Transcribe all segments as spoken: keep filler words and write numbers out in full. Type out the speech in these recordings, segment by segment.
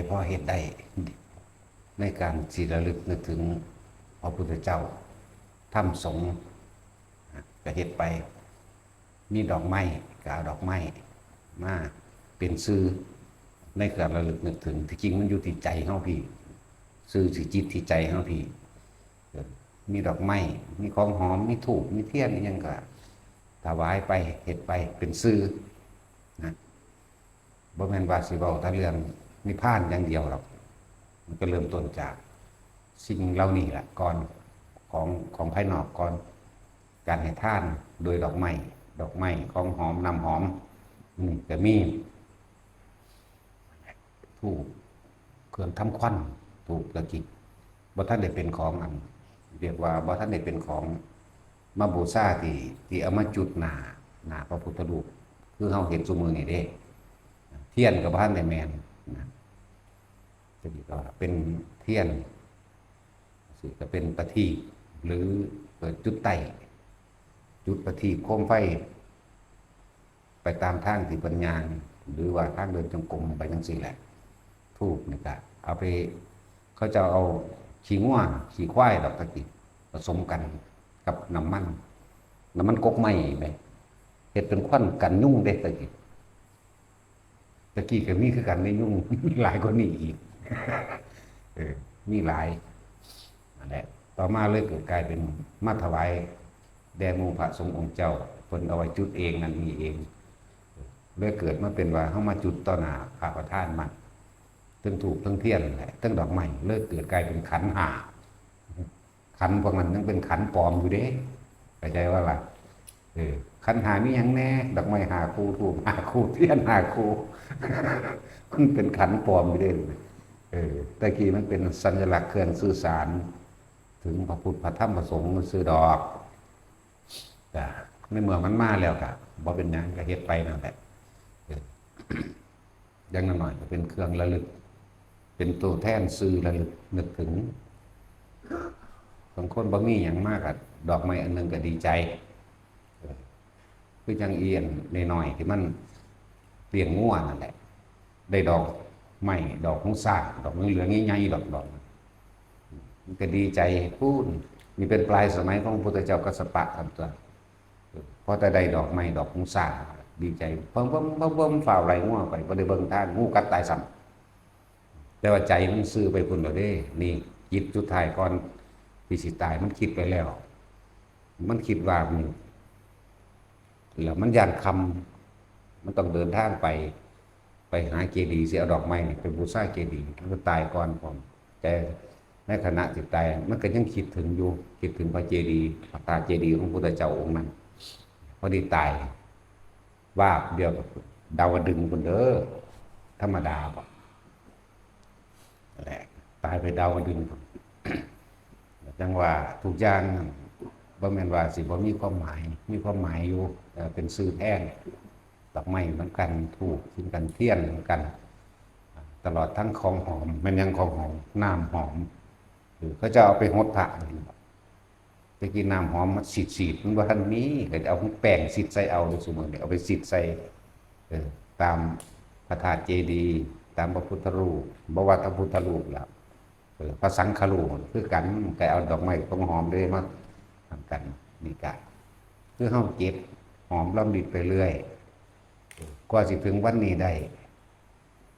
พอเฮ็ดได้ ในการสิระลึกนึกถึงพระพุทธเจ้า ธรรมสงฆ์ ก็เฮ็ดไป มีดอกไม้ ก็เอาดอกไม้มาเป็นสื่อในการระลึกนึกถึง ที่จริงมันอยู่ที่ใจเฮาพี้ สื่อที่จิตที่ใจเฮาพี้ เออ มีดอกไม้ มีของหอม มีธูป มีเทียน อิหยังก็ถวายไป เฮ็ดไป เป็นสื่อนะ บ่แม่นว่าสิเว้าแต่เรื่องนิพพานอย่างเดียวหรอก มันก็เริ่มต้นจากสิ่งเหล่านี้แหละก่อน ของ ของภายนอกก่อน การให้ทานโดยดอกไม้ ดอกไม้ ของหอม น้ำหอม อืม ก็มี ธูป เครื่องทำควัน ธูปกะกิ บ่ทันได้เป็นของอัน เรียกว่าบ่ทันได้เป็นของมาบูชาที่ ที่เอามาจุดหน้า หน้าพระพุทธรูป คือเฮาเห็นซุมื้อนี้เด้ เทียนก็บ่ทันได้แม่นนะ จั่งซี้ก็เป็นเทียน จั่งซี้ก็เป็นประทีป หรือ เอ่อ จุดไต้ จุดประทีปโคมไฟ ไปตามทางที่เพิ่นย่าง หรือว่าทางเดินจงกรมไปจั่งซี้แหละ ธูปนี่ก็เอาไป เขาเจ้าเอาขี้งัว ขี้ควายดอกตะกี้ ผสมกันกับน้ำมัน น้ำมันกกไม้แหม เฮ็ดเป็นควันกันยุงเด้ตะกี้ ตะกี้ก็มีคือกันในยุง มีหลายกว่านี้อีก เออ มีหลาย นั่นแหละ ต่อมาเลยเกิดกลายเป็นมาถวายแด่หมู่พระสงฆ์องค์เจ้า เพิ่นเอาไว้จุดเองนั่นนี่เอง เลยเกิดมาเป็นว่าเฮามาจุดต่อหน้าพระประธานมา เทิงธูปเทิงเทียนนั่นแหละ เทิงดอกไม้ เลยเกิดกลายเป็นขันห้า ขันพวกนั้นยังเป็นขันปลอมอยู่เด้ เข้าใจว่าล่ะ เออ ขันห้ามีหยังแน่ ดอกไม้ห้าคู่ ธูปห้าคู่ เทียนห้าคู่ มันเป็นขันปลอมอยู่เด้ เออ แต่กี้มันเป็นสัญลักษณ์เครื่องสื่อสาร ถึงพระพุทธพระธรรมพระสงฆ์ซื่อดอก จ้ะ ในเมื่อมันมาแล้วก็บ่เป็นหยัง ก็เฮ็ดไปนั่นแหละ เออ อย่างน้อยๆก็เป็นเครื่องระลึก เป็นตัวแทนสื่อระลึกนึกถึง บางคนบ่มีหยังมากอะ ดอกไม้อันหนึ่งก็ดีใจ เออ คือจั่งอีอันน้อยๆที่มันเลี้ยงงัวนั่นแหละ ได้ดอกไม้ ดอกหงสา ดอกเหลืองๆใหญ่ๆดอกๆ มันก็ดีใจ พู้น นี่เป็นปลายสมัยของพระพุทธเจ้ากัสสปะครับตัว พอแต่ได้ดอกไม้ ดอกหงสา ดีใจ เบิ่มๆๆๆ ฟ้าวไล่งัวไป บ่ได้เบิ่งทาง งูกัดตายซ้ำ แต่ว่าใจมันซื่อไปพุ้นแล้วเด้ นี่ จิตสุดท้ายก่อนที่สิตาย มันคิดไปแล้ว มันคิดว่ามัน แล้วมันย้านค่ำ มันต้องเดินทางไป ไปหาเจดีย์ สิเอาดอกไม้นี่ไปบูชาเจดีย์ มันก็ตายก่อนพร้อม แต่ในขณะที่ตาย มันก็ยังคิดถึงอยู่ คิดถึงพระเจดีย์ พระธาตุเจดีย์ของพุทธเจ้าองค์นั้น พอดีตาย วาบเดียวกับดาวดึงส์พุ้นเด้อ ธรรมดาบ่ นั่นแหละ ตายไปดาวดึงส์พุ้น จั่งว่าทุกอย่างบ่แม่นว่าสิบ่มีความหมาย มีความหมายอยู่ แต่เป็นสื่อแทน ดอกไม้เหมือนกัน ธูปเหมือนกัน เทียนเหมือนกัน ตลอดทั้งของหอม แม่นหยังของหอม น้ำหอม เออ เขาจะเอาไปหดพระนี่ แต่กี้น้ำหอมมันสีดๆ มันบ่ทันมี ก็เอาแป้งสีดใส่เอา ซุมื้อนี้เอาไปสีดใส่ เออ ตามพระธาตุเจดีย์ ตามพระพุทธรูป บ่ว่าแต่พุทธรูปแล้ว เออ พระสังฆรูปคือกัน ก็เอาดอกไม้ของหอมเด้มาทำกัน นี่ก็คือเฮาเก็บหอมรอมริบไปเรื่อย เออ กว่าสิถึงวันนี้ได้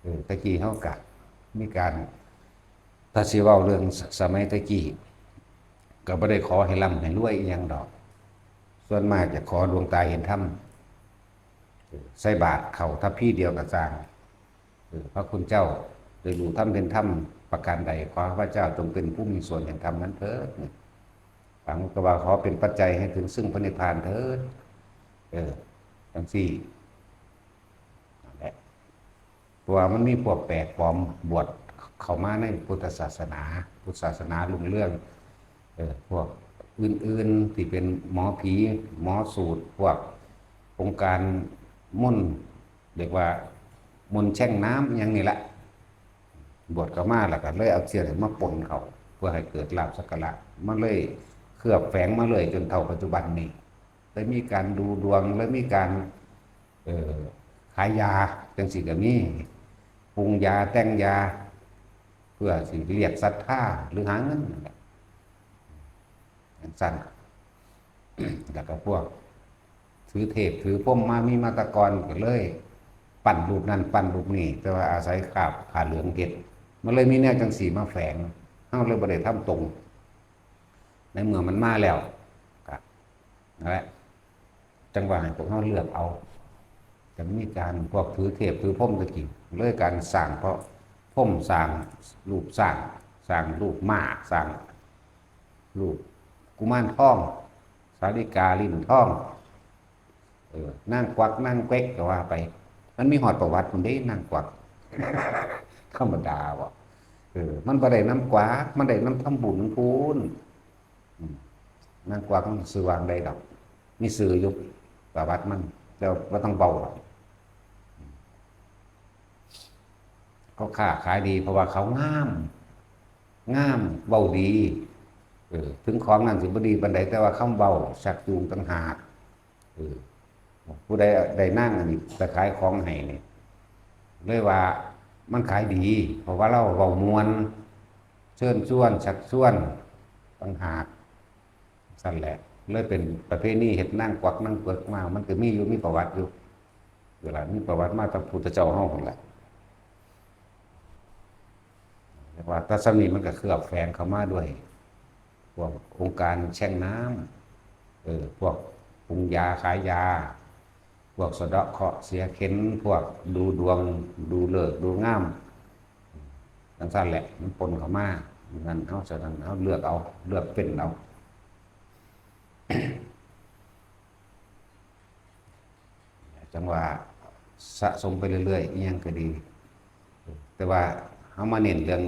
เออ ตะกี้เฮากะมีการ ถ้าสิเว้าเรื่องส- สมัยตะกี้ ก็บ่ได้ขอให้ร่ำให้รวยอีหยังดอก ส่วนมากจะขอดวงตาเห็นธรรม เออ ใส่บาตรเข้าทัพพีเดียวก็ซ่าง เออ พระคุณเจ้าได้รู้ธรรมเห็นธรรมประการใด ขอข้าพเจ้าจงเป็นผู้มีส่วนแห่งธรรมนั้นเถิด บางก็ว่าขอเป็นปัจจัยให้ถึงซึ่งพระนิพพานเถิด เออ จั่งซี้ นั่นแหละ เพราะว่ามันมีพวกแปลกปลอมบวชเข้ามาในพุทธศาสนา พุทธศาสนารุ่งเรือง เออ พวกอื่นๆที่เป็นหมอผี หมอสูตร พวกองค์การมนต์ เรียกว่ามนต์แช่งน้ำอิหยังนี่แหละ บวชเข้ามาแล้วก็เลยเอาเทียนมาปนเข้า เพื่อให้เกิดลาภสักการะ มันเลยเคลือบแฝงมาเลยจนเท่าปัจจุบันนี้ ได้มีการดูดวง และมีการ เอ่อ ขายยาจั่งซี้ก็มี ปรุงยา แต่งยา พื่อสิเรียกศรัทธาหรือหาเงินนั่นแหละจั่งซั้น แล้วก็พวกถือเทพถือพรหมมามีมาแตะก่อนก็เลย ปั้นรูปนั่นปั้นรูปนี่ แต่ว่าอาศัยคราบผ้าเหลืองเฮ็ด มันเลยมีแนวจั่งซี้มาแฝง เฮาเลยบ่ได้ทำตรง ในเมื่อมันมาแล้วก็นั่นแหละ จั่งว่าให้พวกเฮาเลือกเอา จะมีการพวกถือเทพถือพรหมตะกี้เลยการสร้างเพราะพรหมสร้างรูปสร้าง สร้างรูปม้าสร้างรูปกุมารทอง สาลิกาลิ้นทอง เออ นางกวักนางเก๊กก็ว่าไป มันมีฮอดประวัติพุ้นเด้นางกวัก ธรรมดาบ่ เออ มันบ่ได้นำกวัก มันได้นำทำบุญพุ้น อืม นางกวักมันชื่อว่าจั่งใดดอก มีชื่ออยู่ประวัติมัน แต่บ่ต้องเว้าดอก เขาค้าขายดี เพราะว่าเขางาม งาม เว้าดี เออ ถึงของนั้นสิบ่ดีปานใด แต่ว่าคำเว้าชักจูงต่างหาก เออ ผู้ใดได้นางอันนี้ไปขายของให้นี่ เลยว่ามันขายดี เพราะว่าลาวเว้าม่วน เชิญชวน ชักชวนต่างหาก ซั่นแหละ เลยเป็นประเพณีเฮ็ดนางกวักนางเก๊กมา มันก็มีอยู่ มีประวัติอยู่ เวลามีประวัติมาตั้งพุทธเจ้าเฮาพุ้นแหละ แต่ว่าแต่ส่ำนี้มันก็เคลือบแฝงเข้ามาด้วย พวกองค์การแช่งน้ำ เออ พวกปรุงยาขายยา พวกสะเดาะเคราะห์เสียเข็ญ พวกดูดวง ดูฤกษ์ดูงาม จั่งซั้นแหละ มันปนเข้ามา นั้นเฮา ฉะนั้นเฮาเลือกเอา เลือกเป็นเอา จั่งว่าสะสมไปเรื่อยๆ อิหยังก็ดี แต่ว่าเฮามาเน้นเรื่อง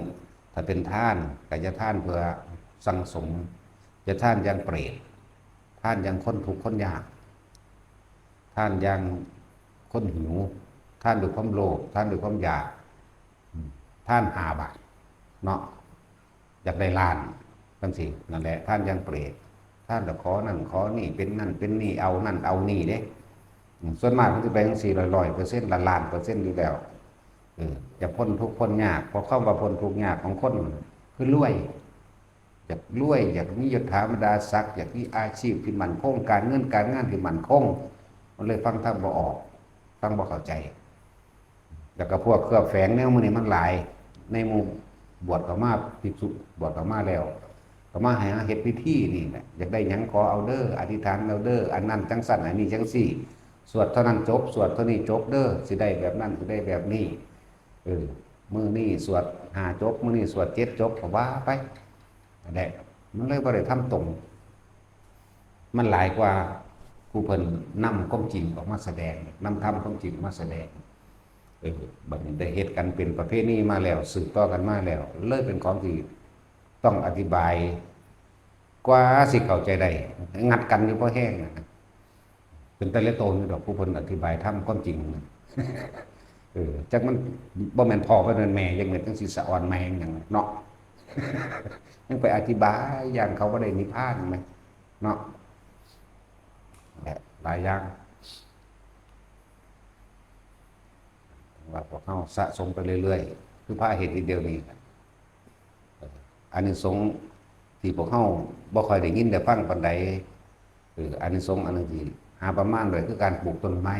ถ้าเป็นทานก็อย่าทานเพื่อสั่งสม อย่าทานอย่างเปรต ทานอย่างคนทุกข์คนยาก ทานอย่างคนหิว ทานด้วยความโลภ ทานด้วยความอยาก อืม ทานห้าบาท เนาะ อยากได้ล้าน จั่งซี้ นั่นแหละ ทานอย่างเปรต ทานแล้วขอนั่นขอนี่ เป็นนั่นเป็นนี่ เอานั่นเอานี่เด้ อืม ส่วนมากมันสิไปจั่งซี้ ร้อยๆ เปอร์เซ็นต์ ล้านๆ เปอร์เซ็นต์อยู่แล้ว เออ จะพ้นทุกข์พ้นยาก เพราะคำว่าพ้นทุกข์ยากของคน คือรวย อยากรวย อยากมียศถาบรรดาศักดิ์ อยากมีอาชีพที่มั่นคง การเงินการงานที่มั่นคง มันเลยฟังธรรมบ่ออก ฟังบ่เข้าใจ แล้วก็พวกเคลือบแฝงแนวมื้อนี้มันหลาย ในหมู่บวชเข้ามา ภิกษุบวชเข้ามาแล้ว ก็มาให้เฮ็ดพิธีนี่แหละ อยากได้หยังขอเอาเด้อ อธิษฐานเอาเด้อ อันนั้นจั่งซั้น อันนี้จั่งซี้ สวดเท่านั้นจบ สวดเท่านี้จบเด้อ สิได้แบบนั้น สิได้แบบนี้ เออ มื้อนี้สวดห้าจบ มื้อนี้สวดเจ็ดจบ ก็ว่าไป นั่นแหละ มันเลยบ่ได้ทำตรง มันหลายกว่าผู้เพิ่นนำความจริงออกมาแสดง นำธรรมความจริงมาแสดง เออ บัดนี้ได้เฮ็ดกันเป็นประเพณีมาแล้ว สืบต่อกันมาแล้ว เลยเป็นของที่ต้องอธิบาย กว่าสิเข้าใจได้ งัดกันอยู่พอแฮงนะ เป็นตาเหลือโตนอยู่ดอก ผู้เพิ่นอธิบายธรรมความจริงนะ เออ จักมันบ่แม่นพ่อบ่แม่นแม่ จักแม่นจั่งสิสะออนแม่งหยังเนาะ ยังไปอธิบายอย่างเขาบ่ได้นิพพานแหม เนาะ และหลายอย่าง ว่าพวกเฮาสะสมไปเรื่อยๆ คือพระเฮ็ดทีเดียวนี้ อานิสงส์ที่พวกเฮาบ่ค่อยได้ยินได้ฟังปานใด เออ อานิสงส์อันหนึ่งที่หาประมาณได้คือการปลูกต้นไม้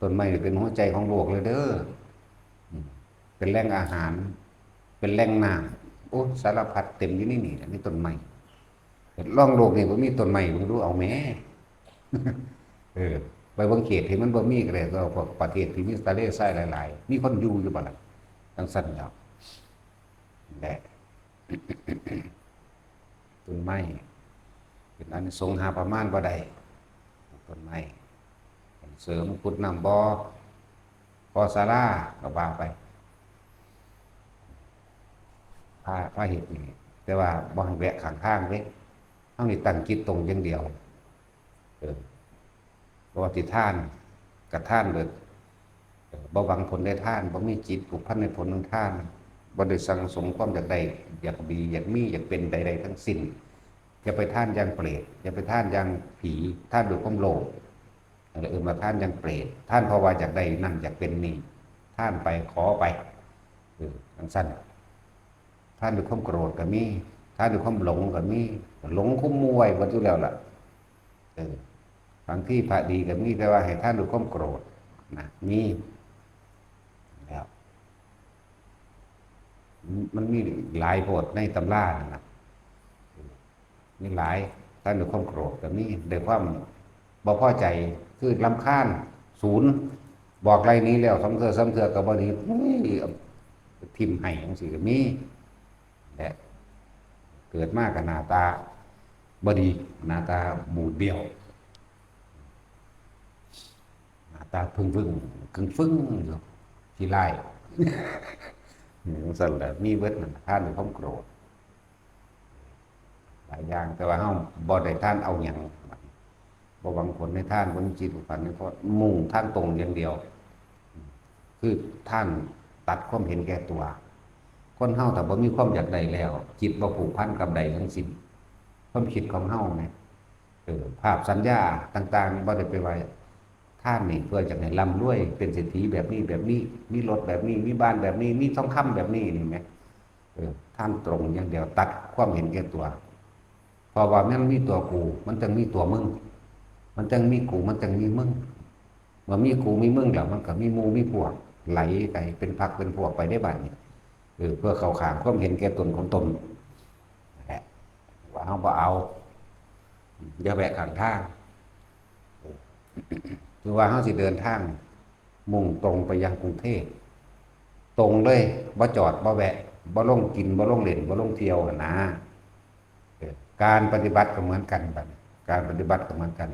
ต้นไม้นี่เป็นหัวใจของโลกเลยเด้อ อืม เป็นแหล่งอาหาร เป็นแหล่งน้ำ โอ้ สารพัดเต็มอยู่ในนี่แหละ ในต้นไม้ ลองโลกนี่บ่มีต้นไม้ เบิ่งดู เอาแหม เออ ไปเบิ่งเขตที่มันบ่มีก็ได้ ก็พวกประเทศที่มีทะเลทรายหลายๆ มีคนอยู่อยู่บ่ล่ะ จั่งซั้นแล้ว และ ต้นไม้ เป็นอานิสงส์หาประมาณบ่ได้ ต้นไม้ เสริมขุดน้ำบ่อ ก่อศาลา ก็ว่าไป พา พาเฮ็ดนี่ แต่ว่าบ่ให้แวะข้างทางเด้ เฮานี่ตั้งจิตตรงอย่างเดียว เออ เพราะว่าสิทาน ก็ทานแบบ เออ บ่หวังผลได้ทาน บ่มีจิตผูกพันในผลของทาน บ่ได้สั่งสมความอยากได้ อยากดี อยากมี อยากเป็นใดๆ ทั้งสิ้น อย่าไปทานอย่างเปรต อย่าไปทานอย่างผี ทานด้วยความโลภ นั่นแหละเอิ้นว่าทานอย่างเปรต ทานเพราะว่าอยากได้นั่นอยากเป็นนี่ ทานไป ขอไป เออจั่งซั้น ทานด้วยความโกรธก็มี ทานด้วยความหลงก็มี หลงคุมหมู่ไว้เบิดอยู่แล้วล่ะ เออ บางทีพระดีก็มี แต่ว่าให้ทานด้วยความโกรธนะ มี แล้ว มันมีหลายโพดในตำรานั่นนะ มีหลาย ทานด้วยความโกรธก็มี ด้วยความบ่พอใจ คือรำคาญ ศูนย์ บอกไล่หนีแล้ว สองเทื่อ สามเทื่อก็บ่หนี เฮ้ย ถิ่มให้จั่งซี้ก็มี และเกิดมาก็หน้าตาบ่ดี หน้าตาบูดเบี้ยว หน้าตาฟึ่งๆ กึ่งฟึ่งอยู่ ขี้ร้าย จั่งซั้นแหละ มีเบิดนั่น ทานด้วยความโกรธ หลายอย่าง แต่ว่าเฮาบ่ได้ทานเอาหยัง บ่หวังผลในทาน บ่มีจิตผูกพันในทาน มุ่งทางตรงอย่างเดียว คือทานตัดความเห็นแก่ตัว คนเฮาถ้าบ่มีความอยากได้แล้ว จิตบ่ผูกพันกับใดทั้งสิ้น ความคิดของเฮาไง เออ ภาพสัญญาต่างๆ บ่ได้ไปว่า ทานนี่เพื่อจะให้ร่ำรวย เป็นเศรษฐีแบบนี้แบบนี้ มีรถแบบนี้ มีบ้านแบบนี้ มีทองคำแบบนี้ นี่แหม เออ ทานตรงอย่างเดียว ตัดความเห็นแก่ตัว เพราะว่ามันมีตัวกู มันจั่งมีตัวมึง มันจั่งมีกู มันจั่งมีมึง เมื่อมีกูมีมึงแล้ว มันก็มีหมู่มีพวก ไหลไปเป็นพรรคเป็นพวกไปได้บัดนี้ เออ เพื่อเข้าข้างความเห็นแก่ตนของตน นั่นแหละ ว่าเฮาบ่เอา อย่าแวะข้างทาง คือว่าเฮาสิเดินทาง มุ่งตรงไปยังกรุงเทพ ตรงเลย บ่จอด บ่แวะ บ่ลงกิน บ่ลงเล่น บ่ลงเที่ยวหั้นนะ เออ การปฏิบัติก็เหมือนกันบัดนี้ การปฏิบัติก็เหมือนกัน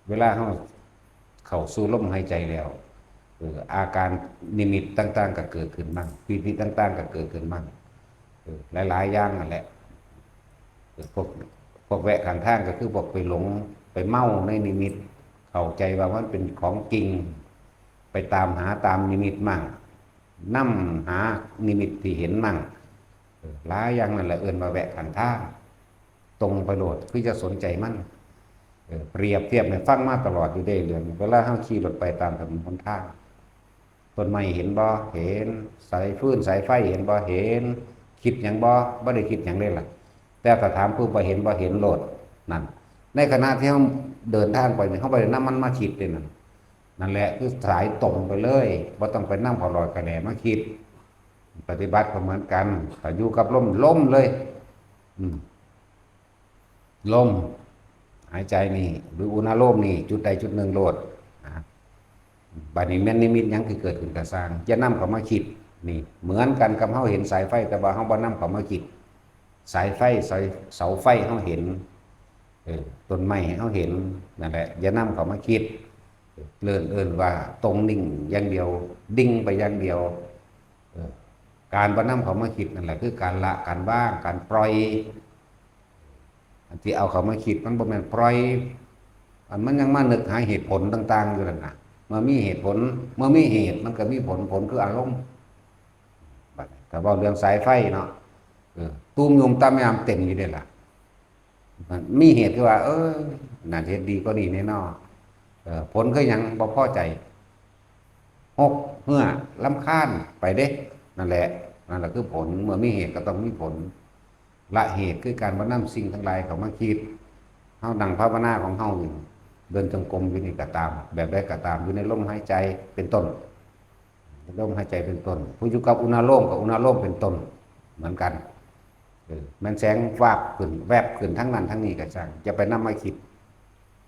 เวลาเฮาเข้าสู่ลมหายใจแล้ว เออ อาการนิมิตต่างๆ ก็เกิดขึ้นมั่ง ปีติต่างๆ ก็เกิดขึ้นมั่ง เออ หลายๆ อย่างนั่นแหละ เออ พวก พวกแวะข้างทางก็คือพวกไปหลง ไปเมาในนิมิต เข้าใจว่ามันเป็นของจริง ไปตามหาตามนิมิตมั่ง นำหานิมิตที่เห็นมั่ง เออ หลายอย่างนั่นแหละ เอิ้นว่าแวะข้างทาง ตรงไปโลด คือจะสนใจมัน เออ เปรียบเทียบให้ฟังมาตลอดอยู่เด้ เรื่องเวลาเฮาขี่รถไปตามถนนหนทาง ต้นไม้เห็นบ่ เห็น สายฟืนสายไฟเห็นบ่ เห็น คิดหยังบ่ บ่ได้คิดหยังเลยล่ะ แต่ถ้าถามปุ๊บว่าเห็นบ่ เห็นโลด นั่น ในขณะที่เฮาเดินทางไปนี่ เฮาบ่ได้นำมันมาคิดเด้นั่น นั่นแหละคือสายตรงไปเลย บ่ต้องไปนำเขาลอยกะแหน่มาคิด ปฏิบัติก็เหมือนกัน ถ้าอยู่กับลม ลมเลย อืม ลม หายใจนี่ หรืออุณาโลมนี่ จุดใดจุดหนึ่งโลดนะ บัดนี้แม่นนิมิตหยังคือเกิดขึ้นก็ซ่าง อย่านำเขามาคิด นี่ เหมือนกันกับเฮาเห็นสายไฟ แต่ว่าเฮาบ่นำเขามาคิด สายไฟ สาย เสาไฟเฮาเห็น เออ ต้นไม้เฮาเห็น นั่นแหละ อย่านำเขามาคิด เลินเอิ้นว่าตรงนิ่งอย่างเดียว ดิ่งไปอย่างเดียว เออ การบ่นำเขามาคิดนั่นแหละ คือการละ การวาง การปล่อย อันที่เอาเขามาคิดมันบ่แม่นปล่อย อันมันยังมานึกหาเหตุผลต่างๆ อยู่นั่นน่ะ เมื่อมีเหตุผล เมื่อมีเหตุมันก็มีผล ผลคืออารมณ์ บัดนี้ถ้าเว้าเรื่องสายไฟเนาะ เออ ตูมยุมตามยามเต็มอยู่เด้ล่ะ มันมีเหตุคือว่า เออ น่าจะเฮ็ดดีกว่านี้แน่นอน เออ ผลคือหยัง บ่พอใจ หก เหื่อ รำคาญ ไปเด้ นั่นแหละ นั่นแหละคือผล เมื่อมีเหตุก็ต้องมีผล ละเหตุคือการบ่นำสิ่งทั้งหลายเข้ามาคิด เฮานั่งภาวนาของเฮาอยู่ เดินจงกรมอยู่นี่ก็ตาม แบบใดก็ตาม อยู่ในลมหายใจเป็นต้น ลมหายใจเป็นต้น ผู้อยู่กับอุณาโลมกับอุณาโลมเป็นต้น เหมือนกัน เออ แม่นแสงวาบขึ้น แวบขึ้นทั้งนั้นทั้งนี้ก็ช่าง อย่าไปนำมาคิด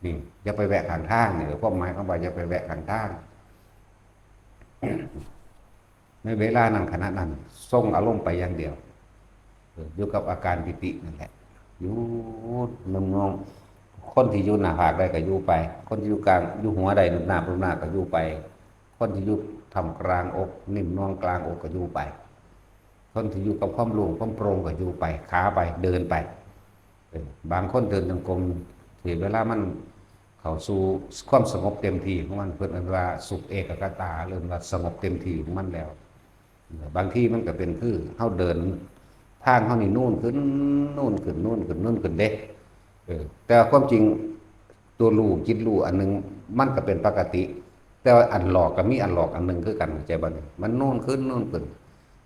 นี่ อย่าไปแวะข้างทาง นี่ ความหมายของว่าอย่าไปแวะข้างทาง ในเวลานั้นขณะนั้น ทรงอารมณ์ไปอย่างเดียว เออ อยู่กับอาการปีตินั่นแหละ อยู่นมนอง คนที่อยู่หน้าผากได้ก็อยู่ไป คนที่อยู่กลาง อยู่หัวได้ หน้า หน้าก็อยู่ไป คนที่อยู่ท่ามกลางอก นิ่มนวลกลางอกก็อยู่ไป คนที่อยู่กับความโล่งความโปร่งก็อยู่ไป ขาไป เดินไป เออ บางคนเดินจงกรม ที่เวลามันเข้าสู่ความสงบเต็มที่ของมัน เพิ่นเอิ้นว่าสุขเอกคตา เอิ้นว่าสงบเต็มที่ของมันแล้ว เออ บางทีมันก็เป็นคือเฮาเดิน ทางเฮานี่นูนขึ้น นูนขึ้น นูนขึ้น นูนขึ้นเด้ เออ แต่ความจริงตัวรู้ จิตรู้อันหนึ่ง มันก็เป็นปกติ แต่ว่าอันหลอกก็มีอันหลอกอันหนึ่งคือกัน เข้าใจบ่นี่? มันโน่นขึ้นโน่นขึ้น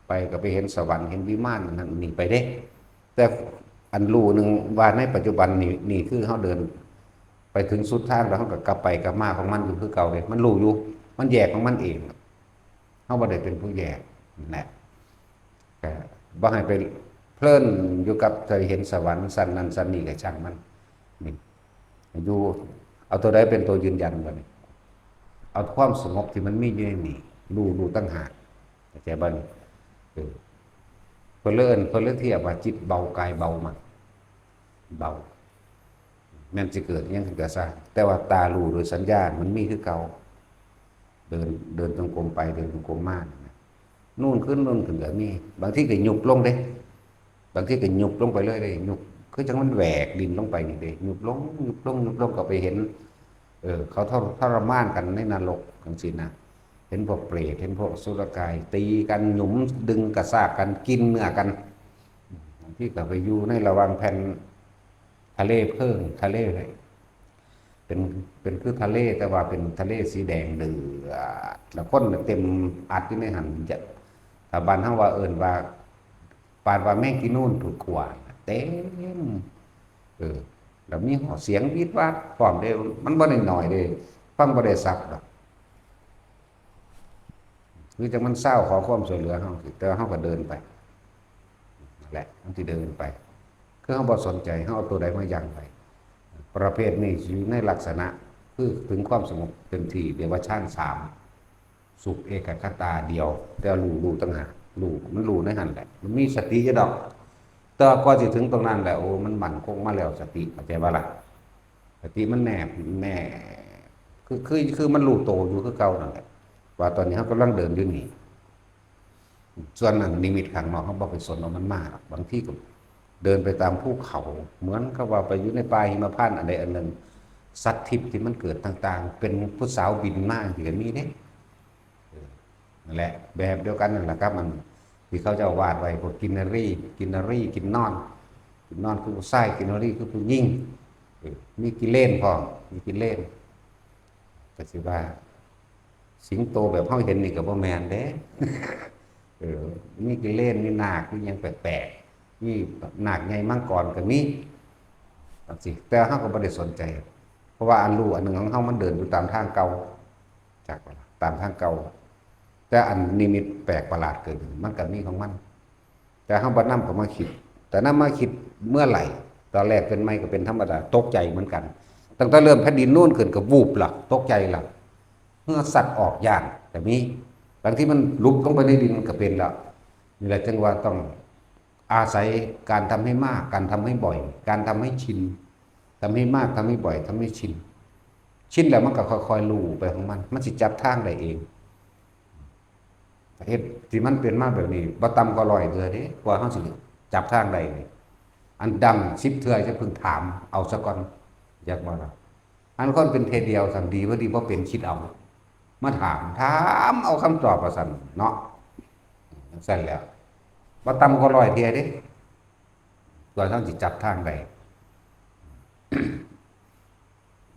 ไปก็ไปเห็นสวรรค์ เห็นวิมานนั่นนี่ไปเด้ แต่อันรู้หนึ่งว่าในปัจจุบันนี่ นี่คือเฮาเดิน ไปถึงสุดทางแล้วเฮาก็กลับไปกลับมาของมันอยู่คือเก่าเด้ มันรู้อยู่ มันแยกของมันเอง เฮาบ่ได้เป็นผู้แยกนั่นแหละ ก็บ่ให้ไปเพลินอยู่กับใจเห็นสวรรค์ชั้นนั้นชั้นนี้ ก็ช่างมัน นี่ อยู่ เอาตัวใดเป็นตัวยืนยันบ่นี่? เอาความสงบที่มันมีอยู่ในนี่ รู้ รู้ต่างหาก เข้าใจบ่นี่? เออ เพิ่นเลยเอิ้น เพิ่นเลยเทียบว่าจิตเบากายเบามัน เบา แม่นสิเกิดอิหยังขึ้นก็ซ่าง แต่ว่าตารู้โดยสัญญามันมีคือเก่า เดิน เดินจงกรมไป เดินจงกรมมานี่นะ โน่นขึ้นโน่นขึ้นก็มี บางทีก็ยุบลงเด้ บางทีก็ยุบลงไปเลยเด้ ยุบ คือจั่งมันแหวกดินลงไปนี่เด้ ยุบลง ยุบลง ยุบลง ก็ไปเห็น เออ เขาทร- ทรมานกันในนรกจั่งซี้นะ เห็นพวกเปรต เห็นพวกอสุรกาย ตีกัน หยุมดึงกระชากกัน กินเนื้อกัน บางทีก็ไปอยู่ในระหว่างแผ่นทะเลเพลิง ทะเล เป็น เป็นคือทะเล แต่ว่าเป็นทะเลสีแดงเดือด แล้วคนเต็มอัดอยู่ในหั้น จะ ถ้าบ้านเฮาว่าเอิ้นว่า ปานว่าแมงกีนูนถูกขั่ว เต็ม เออ แล้วมีเสียงวีดวาดพร้อมเด้ มันบ่ได้น้อยเด้ ฟังบ่ได้สับดอก คือจั่งมันซาวขอความช่วยเหลือเฮา แต่ว่าเฮาก็เดินไป นั่นแหละ มันสิเดินไป คือเฮาบ่สนใจ เฮาเอาตัวใดมายั้งไว้ ประเภทนี้สิอยู่ในลักษณะ คือถึงความสงบเต็มที่ เรียกว่าฌานสาม สุขเอกคตาเดียว แต่รู้ รู้ต่างหาก รู้ มันรู้ในหั้นแหละ มันมีสติอยู่ดอก แต่กว่าสิถึงตรงนั้นแหละ โอ้ มันมั่นคงมาแล้ว สติ เข้าใจบ่ล่ะ? สติมันแนบ แนบ คือ คือ คือมันรู้โตอยู่คือเก่านั่นแหละ ว่าตอนนี้เฮากำลังเดินอยู่นี่ ส่วนนั้นนิมิตข้างนอกเฮาบ่ไปสนเอามันมาหรอก บางทีก็เดินไปตามภูเขา เหมือนกับว่าไปอยู่ในป่าหิมพานต์อันใดอันหนึ่ง สัตว์ทิพย์ที่มันเกิดต่างๆ เป็นผู้สาวบินมาจั่งซี้ก็มีเด้ เออ นั่นแหละ แบบเดียวกันนั่นแหละครับ มันที่เขาเจ้าวาดไว้ พวกกินนรี กินนรี กินนอน กินนอนคือผู้ชาย กินนรีคือผู้หญิง เออ มีกิเลนพร้อม มีกิเลน ก็สิว่า สิงโตแบบเฮาเห็นนี่ก็บ่แม่นเด้ เออ มีกิเลน มีนาค มีหยังแปลกๆ มีนาคใหญ่มังกรก็มี จั่งซี้ แต่เฮาก็บ่ได้สนใจ เพราะว่าอันรู้อันหนึ่งของเฮามันเดินอยู่ตามทางเก่า จักบ่ล่ะ ตามทางเก่า แต่อันนิมิตแปลกประหลาดเกิดขึ้น มันก็มีของมัน แต่เฮาบ่นำเข้ามาคิด แต่นำมาคิดเมื่อไหร่ ตอนแรกเป็นใหม่ก็เป็นธรรมดา ตกใจเหมือนกัน ตั้งแต่เริ่มแผ่นดินโน้นขึ้นก็วูบละ ตกใจละ เหงื่อสัตว์ออกย้านก็มี บางทีมันหลุบลงไปในดินมันก็เป็นแล้ว นี่แหละจึงว่าต้องอาศัยการทำให้มาก การทำให้บ่อย การทำให้ชิน ทำให้มาก ทำให้บ่อย ทำให้ชิน ชินแล้วมันก็ค่อยๆรู้ไปของมัน มันสิจับทางได้เอง เฮ็ดที่มันเป็นมาแบบนี้ บ่ต่ำกว่าร้อยเทื่อเด้ กว่าเฮาสิจับทางได้นี่ อันดังสิบเทื่อจะเพิ่งถามเอาซะก่อน อยากว่าล่ะ อันคนเป็นเทื่อเดียวสั่นดีบ่ดีบ่เป็นคิดเอา มาถาม ถามเอาคำตอบว่าซั่นเนาะ จั่งซั่นแหล้ว บ่ต่ำกว่าร้อยเทื่อเด้ กว่าเฮาสิจับทางได้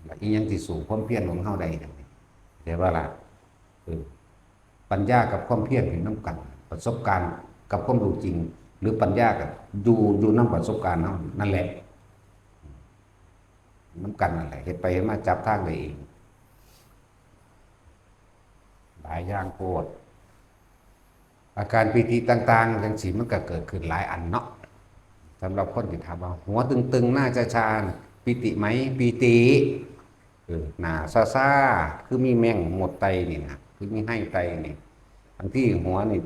แล้วอีหยังสิสู้ความเพียรของเฮาได้ เข้าใจบ่ล่ะ เออ ปัญญากับความเพียรเป็นนำกัน ประสบการณ์กับความรู้จริง หรือปัญญากับอยู่ อยู่นำประสบการณ์เฮานั่นแหละ นำกันนั่นแหละ เฮ็ดไปเฮ็ดมาจับทางได้เอง หลายอย่างโพด อาการปีติต่างๆ จั่งซี้มันก็เกิดขึ้นหลายอันเนาะ สำหรับคนที่ถามว่าหัวตึงๆ หน้าชาๆ น่ะ ปีติไหม? ปีติ เออ หน้าซ่าๆ คือมีแมงมดไต่นี่นะ คือมีไฮ่ไต่นี่ บางทีหัวนี่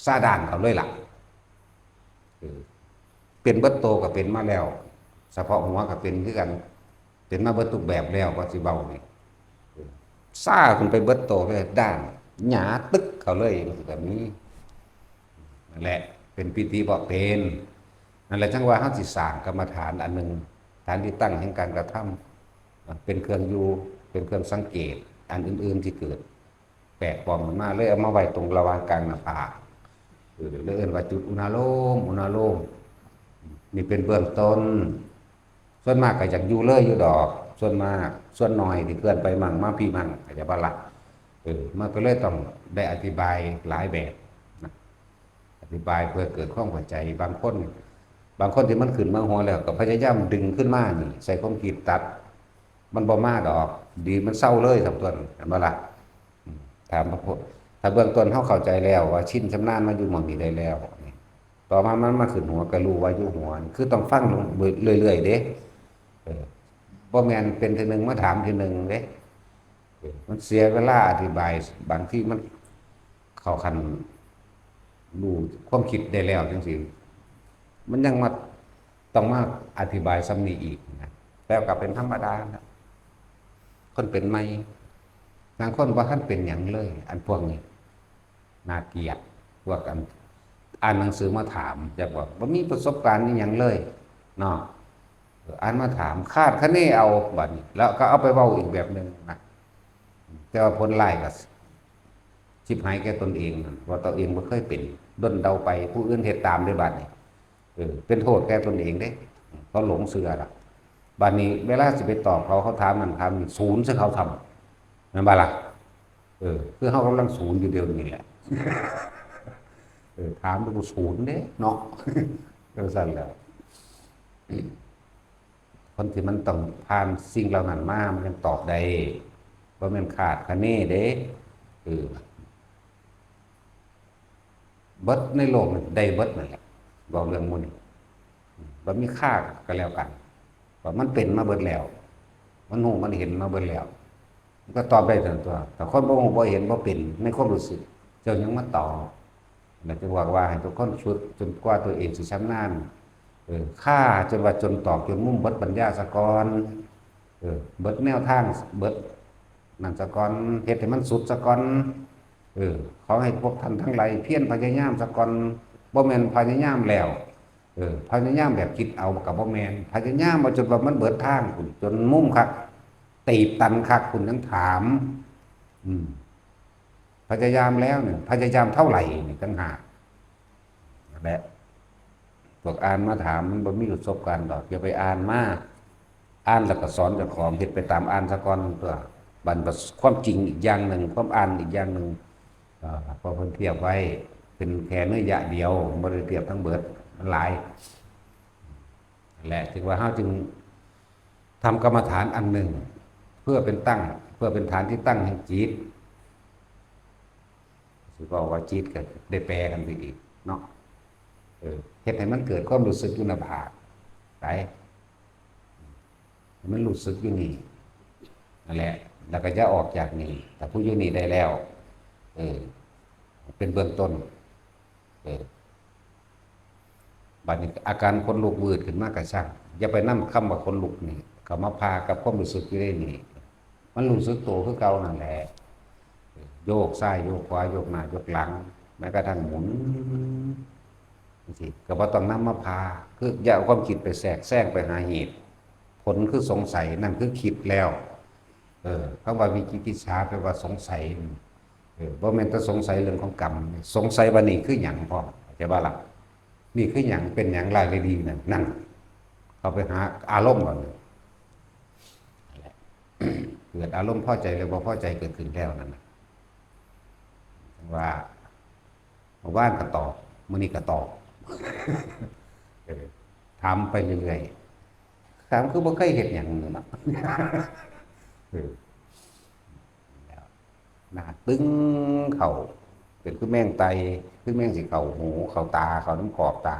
ซ่าด้านเข้าเลยล่ะ เออ เป็นเบิดโตก็เป็นมาแล้ว เฉพาะหัวก็เป็นคือกัน เป็นมาเบิดทุกแบบแล้ว ว่าสิเว้านี่ เออ ซ่าขึ้นไปเบิดโตเลย ด้านหยาตึกเข้าเลย มันก็มี นั่นแหละ เป็นปีติบ่เป็น นั่นแหละจั่งว่าเฮาสิสร้างกรรมฐานอันหนึ่ง ฐานที่ตั้งแห่งการกระทำ เป็นเครื่องอยู่ เป็นเครื่องสังเกต อันอื่นๆที่เกิด แปลกปลอมขึ้นมา เลยเอามาไว้ตรงระหว่างกลางหน้าผาก เออ เลยเอิ้นว่าจุดอุณาโลม อุณาโลม นี่เป็นเบื้องต้น ส่วนมากก็อยากอยู่เลยอยู่ดอก ส ส่วนมาก ส่วนน้อยที่เคลื่อนไปมั่งมาพี้มั่ง เข้าใจบ่ล่ะ? เออ มันก็เลยต้องได้อธิบายหลายแบบนะ อธิบายเพื่อเกิดความเข้าใจ บางคน บางคนที่มันขึ้นมาหัวแล้ว ก็พยายามดึงขึ้นมานี่ ใส่ความคิดตัด มันบ่มาดอก ดีมันเซาเลย สำคัญ เห็นบ่ล่ะ? อืม ถามพระพุทธ ถ้าเบื้องต้นเฮาเข้าใจแล้วว่าชินชำนาญมาอยู่หม่องนี้ได้แล้ว ต่อมามันมาขึ้นหัวก็รู้ว่าอยู่หัว คือต้องฟังลงเรื่อยๆเด้ เออ บ่แม่นเป็นเทื่อหนึ่งมาถามเทื่อหนึ่งเด้ เออ มันเสียเวลาอธิบาย บางทีมันเข้าขั้นรู้ความคิดได้แล้วจังซี้ มันยังมา ต้องมาอธิบายส่ำนี้อีกนะ แต่ก็เป็นธรรมดานะ คนเป็นใหม่ บางคนบ่ทันเป็นหยังเลย อันพวกนี้ น่าเกลียด พวกอัน อ่านหนังสือมาถาม จักว่าบ่มีประสบการณ์อิหยังเลยเนาะ เออ อ่านมาถาม คาดคะเนเอา บัดนี้ แล้วก็เอาไปเว้าอีกแบบหนึ่งนะ แต่ว่าผลร้ายก็ ชิบหายแก่ตนเองนั่น ว่าตัวเองบ่เคยเป็น ด้นเดาไป ผู้อื่นเฮ็ดตามเด้บัดนี้ เออ เป็นโทษแก่ตนเองเด้ เขาหลงเชื่อละ บัดนี้เวลาสิไปตอบเขา เขาถามนั่นถามนี่ ศูนย์ใส่เขาทำ แม่นบ่ล่ะ? เออ คือเฮากำลังศูนย์อยู่เดี๋ยวนี้แหละ เออ ถามดูศูนย์เด้เนาะ จั่งซั้นแหล้ว คนที่มันต้องผ่านสิ่งเหล่านั้นมา มันยังตอบได้ บ่แม่นคาดคะเนเด้ เออ เบิดในโลกนี่ได้เบิดนั่นแหละ เว้าเรื่องหมู่นี้ บ่มีคาดก็แล้วกัน ว่ามันเป็นมาเบิดแล้ว มันรู้มันเห็นมาเบิดแล้ว มันก็ตอบได้ทั้งตัว แต่คนบ่รู้บ่เห็นบ่เป็นในความรู้สึก เจ้ายังมาตอบ แล้วจึงบอกว่าให้ทุกคนฝึกจนกว่าตัวเองสิชำนาญ เออ คาจนว่าจนตอกจนมุมเบิดปัญญาซะก่อน เออ เบิดแนวทาง เบิดนั่นซะก่อน เฮ็ดให้มันสุดซะก่อน เออ ขอให้พวกท่านทั้งหลายเพียรพยายามซะก่อน บ่แม่นพยายามแล้ว เออ พยายามแบบคิดเอาก็บ่แม่น พยายามเอาจนว่ามันเบิดทางพุ้น จนมุมคัก ตีบตันคักพุ้น ยังถาม อืม พยายามแล้วเนี่ย พยายามเท่าไหร่นี่ต่างหาก นั่นแหละ พวกอ่านมาถามมันบ่มีประสบการณ์ดอก อย่าไปอ่านมา อ่านแล้วก็สอนเจ้าของ เฮ็ดไปตามอ่านซะก่อนตัว บัดนี้ความจริงอีกอย่างหนึ่ง ความอ่านอีกอย่างหนึ่ง อ่า พอเพิ่นเทียบไว้ เป็นแค่เนื้อยะเดียว บ่ได้เทียบทั้งเบิด มันหลาย และจึงว่าเฮาจึงทำกรรมฐานอันหนึ่ง เพื่อเป็นตั้ง เพื่อเป็นฐานที่ตั้งแห่งจิต สิบอกว่าจิตก็ได้แปลกันไปอีกเนาะ เออ เฮ็ดให้มันเกิดความรู้สึกอยู่หน้าผาก ไป ให้มันรู้สึกอยู่นี่ นั่นแหละ แล้วก็อย่าออกจากนี่ ถ้าผู้อยู่นี่ได้แล้ว เออ เป็นเบื้องต้น เออ บัดนี้อาการขนลุกวืดขึ้นมาก็ช่าง อย่าไปนำคำว่าขนลุกนี่ เข้ามาพากับความรู้สึกอยู่ในนี่ มันรู้สึกตัวคือเก่านั่นแหละ โยกซ้ายโยกขวา โยกหน้าโยกหลัง แม้กระทั่งหมุน จั่งซี้ ก็บ่ต้องนำมาพา คืออย่าเอาความคิดไปแทรกแซงไปหาเหตุ ผลคือสงสัย นั่นคือคิดแล้ว เออ คำว่าวิจิกิจฉาแปลว่าสงสัย เออ บ่แม่นแต่สงสัยเรื่องของกรรม สงสัยว่านี่คือหยังพร้อม เข้าใจบ่ล่ะ? นี่คือหยัง เป็นหยัง ร้ายหรือดีนั่น นั่น เข้าไปหาอารมณ์ก่อน นั่นแหละ เกิดอารมณ์พอใจหรือบ่พอใจเกิดขึ้นแล้วนั่นน่ะ ว่า เมื่อวานก็ตอบ มื้อนี้ก็ตอบ เออ ถามไปเรื่อยๆ ถามคือบ่เคยเฮ็ดหยังนั่นน่ะ เออ แล้ว หน้าตึงเข้า เป็นคือแมงไต่ คือแมงสิเข้าหู เข้าตา เข้านำขอบตา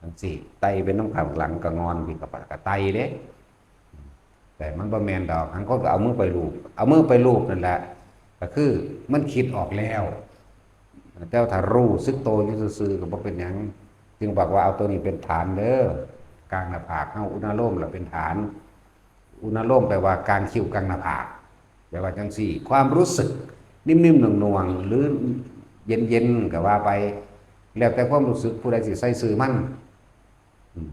จั่งซี้ ไต่เป็นนำข้างหลังก็งอน พี่ก็ปะ ก็ไต่เด้ แต่มันบ่แม่นดอก บางคนก็เอามือไปลูบ เอามือไปลูบนั่นแหละ ก็คือมันคิดออกแล้ว แต่ว่าถ้ารู้สึกโตอยู่ซื่อๆ ก็บ่เป็นหยัง จึงบอกว่าเอาตัวนี้เป็นฐานเด้อ กลางหน้าผากเฮา อุณาโลมล่ะเป็นฐาน อุณาโลมแปลว่ากลางคิ้วกลางหน้าผาก แปลว่าจั่งซี้ ความรู้สึกนิ่มๆ หน่วงๆ หรือเย็นๆ ก็ว่าไป แล้วแต่ความรู้สึกผู้ใดสิใส่ชื่อมัน อืม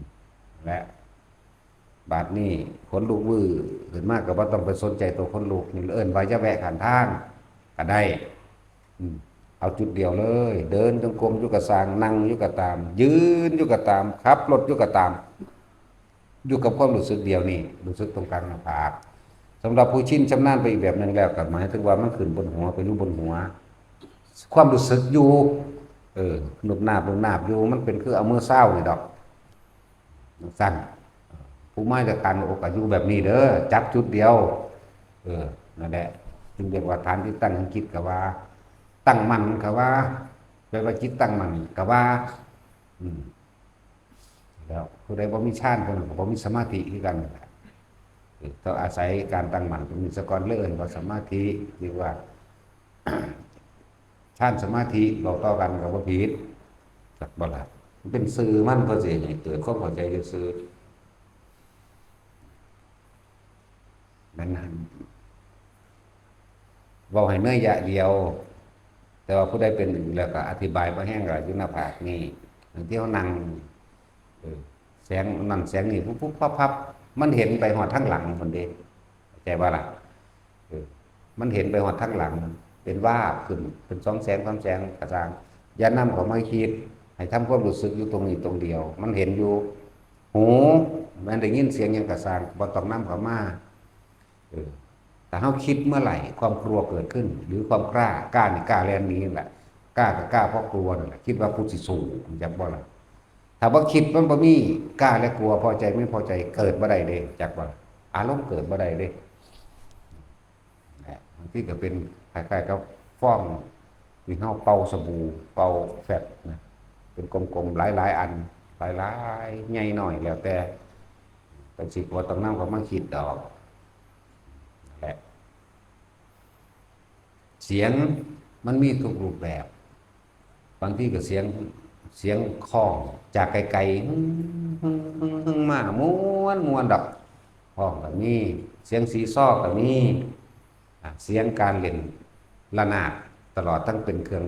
และ บาดนี้ขนลุกวื้อขึ้นมาก็บ่ต้องไปสนใจตัวขนลุก นี่เอิ้นว่าอย่าแวะข้างทางก็ได้ อืม เอาจุดเดียวเลย เดินจงกรมอยู่ก็ซ่าง นั่งอยู่ก็ตาม ยืนอยู่ก็ตาม ขับรถอยู่ก็ตาม อยู่กับความรู้สึกเดียวนี่ รู้สึกตรงกลางหน้าผาก สำหรับผู้ชินชำนาญไปอีกแบบหนึ่งแล้ว ก็หมายถึงว่ามันขึ้นบนหัว ไปอยู่บนหัว ความรู้สึกอยู่ เออ นุบนาบนุบนาบอยู่ มันเป็นคือเอามือซาวนี่ดอก จั่งซั้น ผู้มาจากการอกก็อยู่แบบนี้เด้อ จับจุดเดียว เออ นั่นแหละ จึงเรียกว่าฐานที่ตั้งแห่งจิตก็ว่า ตั้งมั่นก็ว่า แปลว่าจิตตั้งมั่นก็ว่า อืม แล้วผู้ใดบ่มีฌาน ผู้นั้นก็บ่มีสมาธิคือกันนั่นแหละ เออ ต้องอาศัยการตั้งมั่นตรงนี้ซะก่อน เลยเอิ้นว่าสมาธิ เรียกว่า ฌานสมาธิ บอกต่อกันก็บ่ผิด จักบ่ล่ะ มันเป็นชื่อมัน เพื่อสิให้เกิดความเข้าใจซื่อๆ นั้น เว้าให้เนื้อยะเดียว แต่ว่าผู้ใดเป็นอยู่แล้วก็อธิบายบ่แฮง ก็อยู่หน้าผากนี่ บางทีเฮานั่ง เออ แสงนั่นแสงนี่ ปุ๊บปุ๊บปั๊บปั๊บ มันเห็นไปฮอดทางหลังพุ้นเด้ เข้าใจบ่ล่ะ เออ มันเห็นไปฮอดทางหลัง เป็นวาบขึ้น เป็นสองแสงสามแสงก็ซ่าง อย่านำเข้ามาคิด ให้ทำความรู้สึกอยู่ตรงนี้ตรงเดียว มันเห็นอยู่ หู มันได้ยินเสียงหยังก็ซ่าง บ่ต้องนำเข้ามา เออ ถ้าเฮาคิดเมื่อไหร่ ความกลัวเกิดขึ้น หรือความกล้า กล้านี่กล้าแล่นหนีนั่นแหละ กล้าก็กล้าเพราะกลัวนั่นแหละ คิดว่าผู้สิสู้ จักบ่ล่ะ ถ้าบ่คิดมันบ่มี กล้าและกลัว พอใจไม่พอใจเกิดบ่ได้เด้ จักบ่ล่ะ อารมณ์เกิดบ่ได้เด้ นะ บางทีก็เป็นคล้ายๆกับฟองที่เฮาเป่าสบู่ เป่าแฟบนะ เป็นกลมๆ หลายๆอัน หลายๆ ใหญ่น้อย แล้วแต่ จั่งซี้ก็บ่ต้องนำเข้ามาคิดดอก นั่นแหละ เสียงมันมีทุกรูปแบบ บางทีก็เสียง เสียงค้องจากไกลๆ หึ่งๆๆๆ มา ม่วนๆดอก ค้องก็มี เสียงซีซอก็มี อ่า เสียงการเล่นระนาด ตลอดทั้งเป็นเครื่อง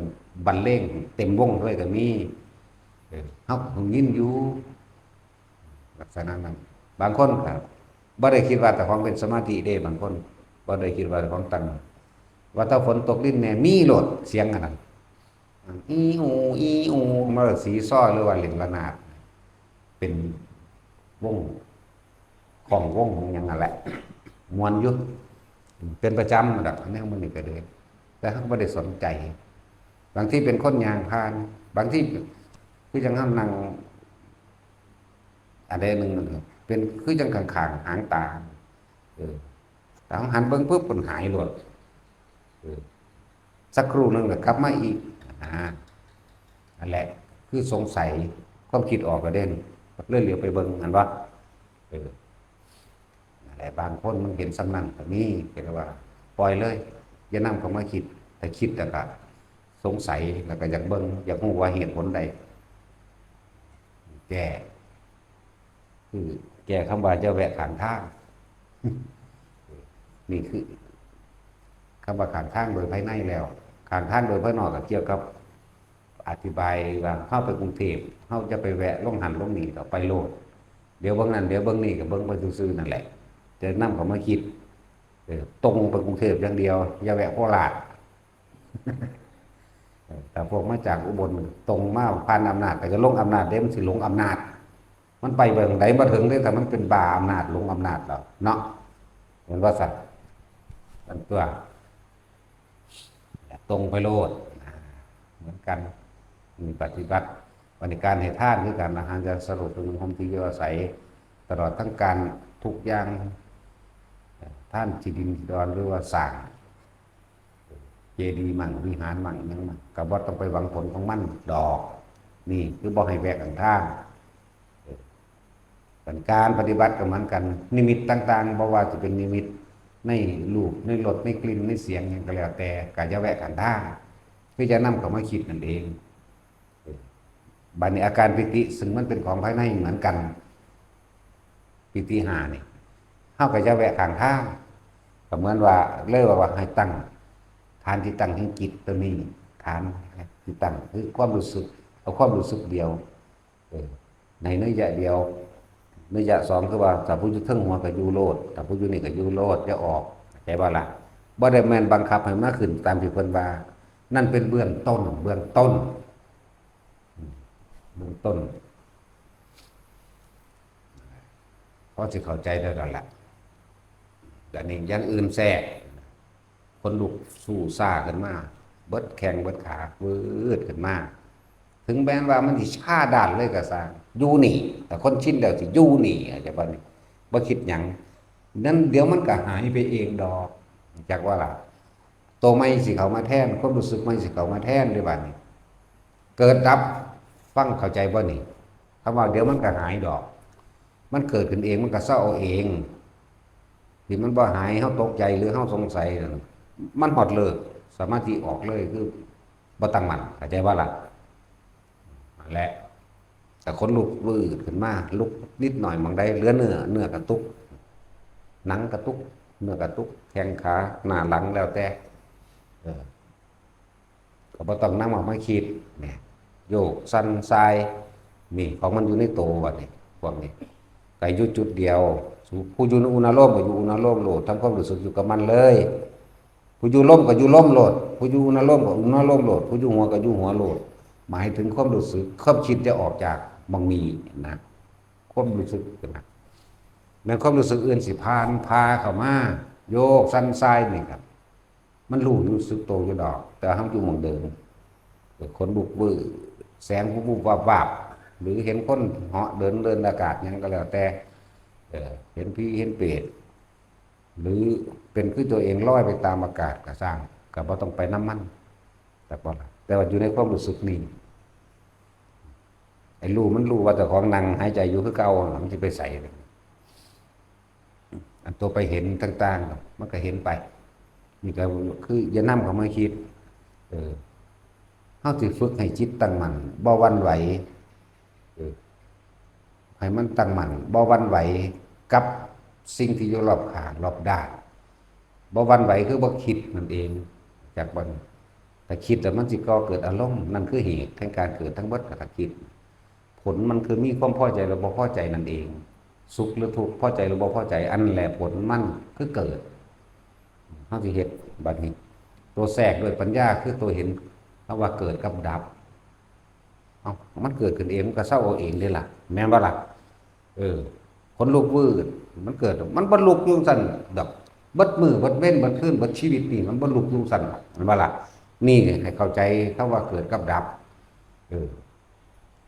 บรรเลงเต็มวงด้วยก็มี เออ เฮาก็ยินอยู่ ลักษณะนั้น บางคนก็บ่ได้คิดว่าเจ้าของเป็นสมาธิเด้ บางคนบ่ได้คิดว่าเจ้าของตั้ง ว่าถ้าฝนตกรินแน่ มีโลดเสียงอันนั้น อีอู อีอู มาซีซอหรือว่าเล่นระนาด เป็นวง ของวงของหยังนั่นแหละ ม่วนอยู่ เป็นประจำนั่นแหละ อันนี้มันนี่ก็เลย แต่เฮาก็บ่ได้สนใจ บางทีเป็นคนย่างผ่าน บางทีคือจั่งเฮานั่ง อันใดหนึ่งนั่นน่ะ เป็นคือจั่งข้างๆหางตา เออ แต่เฮาหันเบิ่งปุ๊บ มันหายโลด เออ สักครู่หนึ่งก็กลับมาอีก อ่า นั่นแหละ คือสงสัย ความคิดออกแล้วเด้ เลยเหลียวไปเบิ่ง หันบ่ เออ นั่นแหละ บางคนมันเห็นส่ำนั้นก็มี ก็เลยว่า ปล่อยเลย อย่านำเข้ามาคิด ถ้าคิดแล้วก็สงสัย แล้วก็อยากเบิ่ง อยากรู้ว่าเหตุผลใด แก้ คือแก้คำว่าอย่าแวะข้างทาง นี่คือคำว่าข้างทางโดยภายในแล้ว ข้างทางโดยภายนอกก็เกี่ยวกับ อธิบายว่าเฮาไปกรุงเทพฯ เฮาจะไปแวะลงหั้นลงนี่ ก็ไปโลด เดี๋ยวเบิ่งนั่น เดี๋ยวเบิ่งนี่ ก็เบิ่งไปซื่อๆนั่นแหละ แต่นำเข้ามาคิด เออ ตรงไปกรุงเทพฯอย่างเดียว อย่าแวะโคราช เออ แต่พวกมาจากอุบล ตรงมาผ่านอำนาจ ก็จะลงอำนาจเด้ มันสิหลงอำนาจ มันไปเบิ่งใดบ่ถึงเด้ ถ้ามันเป็นบ้าอำนาจ หลงอำนาจแล้วเนาะ แม่นบ่ซั่น นั่นตัว ตรงไปโลด เหมือนกัน มีปฏิบัติ บัดนี้การให้ทานคือกัน อาหาร ยาสลบ เครื่องนุ่งห่ม ที่อยู่อาศัย ตลอดทั้งการทุกอย่าง ทานที่ดินที่ดอน หรือว่าสร้าง เจดีย์มั่ง วิหารมั่ง หยังมั่ง ก็บ่ต้องไปหวังผลของมันดอก นี่คือบ่ให้แวะข้างทาง เออ การปฏิบัติก็เหมือนกัน นิมิตต่างๆ บ่ว่าจะเป็นนิมิตในรูป ในรส ในกลิ่น ในเสียง หยังก็แล้วแต่ ก็อย่าแวะข้างทาง คืออย่านำเข้ามาคิดนั่นเอง เออ บัดนี้อาการปีติ ซึ่งมันเป็นของภายในเหมือนกัน ปีติห้านี่ เฮาก็อย่าแวะข้างทาง ก็เหมือนว่า เลยว่า ว่าให้ตั้ง ฐานที่ตั้งแห่งจิตตัวนี้ ฐานที่ตั้งคือความรู้สึก เอาความรู้สึกเดียว เออ ในนัยยะเดียว นัยยะสองคือว่า ถ้าผู้อยู่เทิงหัวก็อยู่โลด ถ้าผู้อยู่นี่ก็อยู่โลด อย่าออก เข้าใจบ่ล่ะ บ่ได้แม่นบังคับให้มาขึ้นตามที่เพิ่นว่า นั่นเป็นเบื้องต้น เบื้องต้น อืม เบื้องต้น เ พอสิเข้าใจได้แล้วล่ะ แต่นี่อย่างอื่นแทรก คนลุกสู้ซ่าขึ้นมา เบิดแข้งเบิดขาวืดขึ้นมา ถึงแม้ว่ามันสิชาด้านเลยก็ซ่าง อยู่นี่ แต่คนชินแล้วสิอยู่นี่ อาจจะบ่นี่ บ่คิดหยัง นั้นเดี๋ยวมันก็หายไปเองดอก จักว่าล่ะ ตัวใหม่สิเข้ามาแทน ความรู้สึกใหม่สิเข้ามาแทนเด้บาดนี้ เกิดดับ ฟังเข้าใจบ่นี่ คำว่าเดี๋ยวมันก็หายดอก มันเกิดขึ้นเอง มันก็เซาเอาเอง ที่มันบ่หาย เฮาตกใจหรือเฮาสงสัยนั่น มันฮอดเลิก สมาธิออกเลย คือบ่ตั้งมั่น เข้าใจบ่ล่ะ นั่นแหละ แต่ขนลุกวืดขึ้นมา ลุกนิดหน่อยหม่องใด เหลือเนื้อ เนื้อกระตุก หนังกระตุก เนื้อกระตุก แข้งขา หน้าหลัง แล้วแต่ เออ ก็บ่ต้องนำออกมาคิด เนี่ย โยกสั่นส่าย นี่ ของมันอยู่ในโตบัดนี้ พวกนี้ ก็อยู่จุดเดียว ผู้อยู่ในอุณาโลมก็อยู่อุณาโลมโลด ทำความรู้สึกอยู่กับมันเลย ผู้อยู่ลมก็อยู่ลมโลด ผู้อยู่อุณาโลมก็อุณาโลมโลด ผู้อยู่หัวก็อยู่หัวโลด หมายถึงความรู้สึก ความคิดจะออกจากหม่องนี้นะ ความรู้สึกนะ แม่นความรู้สึกอื่นสิผ่านพาเข้ามา โยกสั่นส่ายนี่ครับ มันรู้ รู้สึกโตอยู่ดอก แต่เฮาอยู่หม่องเดิม ขนลุกวืด แสงวุบๆวับๆ หรือเห็นคนเหาะเดินเดินอากาศหยังก็แล้วแต่ เออ เห็นผีเห็นเปรต หรือเป็นคือตัวเองลอยไปตามอากาศก็ซ่าง ก็บ่ต้องไปนำมัน แต่บ่ล่ะ แต่ว่าอยู่ในความรู้สึกนี้ ไอ้รู้มันรู้ว่าเจ้าของนั่งหายใจอยู่คือเก่า มันสิไปไส อันตัวไปเห็นต่างๆ มันก็เห็นไป นี่ก็คืออย่านำเข้ามาคิด เออ เฮาสิฝึกให้จิตตั้งมั่น บ่หวั่นไหว เออ ให้มันตั้งมั่น บ่หวั่นไหวกับสิ่งที่อยู่รอบข้างรอบด้าน บ่หวั่นไหวคือบ่คิดนั่นเอง จักบ่ ถ้าคิดแล้วมันสิก่อเกิดอารมณ์ นั่นคือเหตุแห่งการเกิดทั้งหมด ถ้าคิด ผลมันคือมีความพอใจหรือบ่พอใจนั่นเอง สุขหรือทุกข์ พอใจหรือบ่พอใจ อันแหละผลมันคือเกิด เฮาสิเฮ็ดบัดนี้ ตัวแทรกด้วยปัญญาคือตัวเห็นคำว่าเกิดกับดับ เอ้า มันเกิดขึ้นเอง มันก็เซาเอาเองเด้ล่ะ แม่นบ่ล่ะ เออ ขนลุกวืด มันเกิด มันบ่ลุกอยู่ซั่นดอก เบิดมื้อ เบิดเว็น เบิดคืน เบิดชีวิตนี่ มันบ่ลุกอยู่ซั่นดอก แม่นบ่ล่ะ นี่ให้เข้าใจคำว่าเกิดกับดับ เออ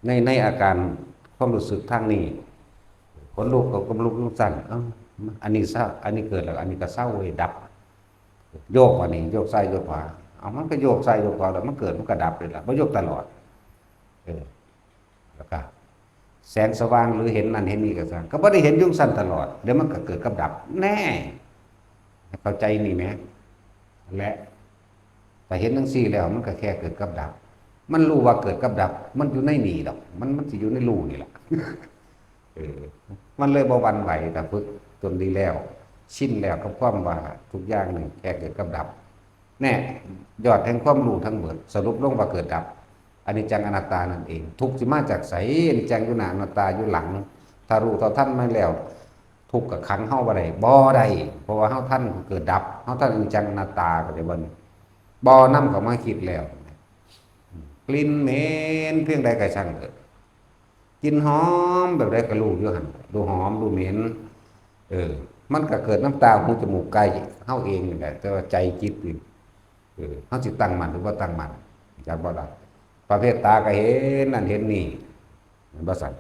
ใน ในอาการความรู้สึกทางนี้ ขนลุกก็ ก็ลุกอยู่ซั่น เอ้า อันนี้เซา อันนี้เกิดแล้ว อันนี้ก็เซาเว้ย ดับ โยกอันนี้ โยกซ้ายโยกขวา เอา มันก็โยกซ้ายโยกขวาแล้ว มันเกิด มันก็ดับเลยล่ะ บ่โยกตลอด เออ แล้วก็ แสงสว่างหรือเห็นนั่นเห็นนี่ก็ซ่าง ก็บ่ได้เห็นอยู่ซั่นตลอด เดี๋ยวมันก็เกิดกับดับ แน่ ให้เข้าใจนี่แหม และ ถ้าเห็นจั่งซี้แล้ว มันก็แค่เกิดกับดับ มันรู้ว่าเกิดกับดับ มันอยู่ในนี่ดอก มัน มันสิอยู่ในรู้นี่ล่ะ เออ มันเลยบ่หวั่นไหว ถ้าฝึกจนดีแล้ว ชินแล้วกับความว่าทุกอย่างนี่แค่เกิดกับดับ แน่ ยอดแห่งความรู้ทั้งหมด สรุปลงว่าเกิดดับ อนิจจังอนัตตานั่นเอง ทุกข์สิมาจากไส อนิจจังอยู่หน้า อนัตตาอยู่หลัง ถ้ารู้เท่าทันมันแล้ว ทุกข์ก็ขังเฮาบ่ได้ บ่ได้ เพราะว่าเฮาทันเกิดดับ เฮาทันอนิจจังอนัตตา เข้าใจบ่นี่ บ่นำเข้ามาคิดแล้ว กลิ่นเหม็นเพียงใดก็ช่างเถอะ กลิ่นหอมแบบใดก็รู้อยู่หั่น รู้หอม รู้เหม็น เออ มันก็เกิดนำตา หู จมูก กายเฮาเองนี่แหละ แต่ว่าใจจิตนี่ เออ เฮาสิตั้งมั่นหรือบ่ตั้งมั่น จักบ่ล่ะ ประเภทตาก็เห็นนั่นเห็นนี่ แม่นบ่ซั่น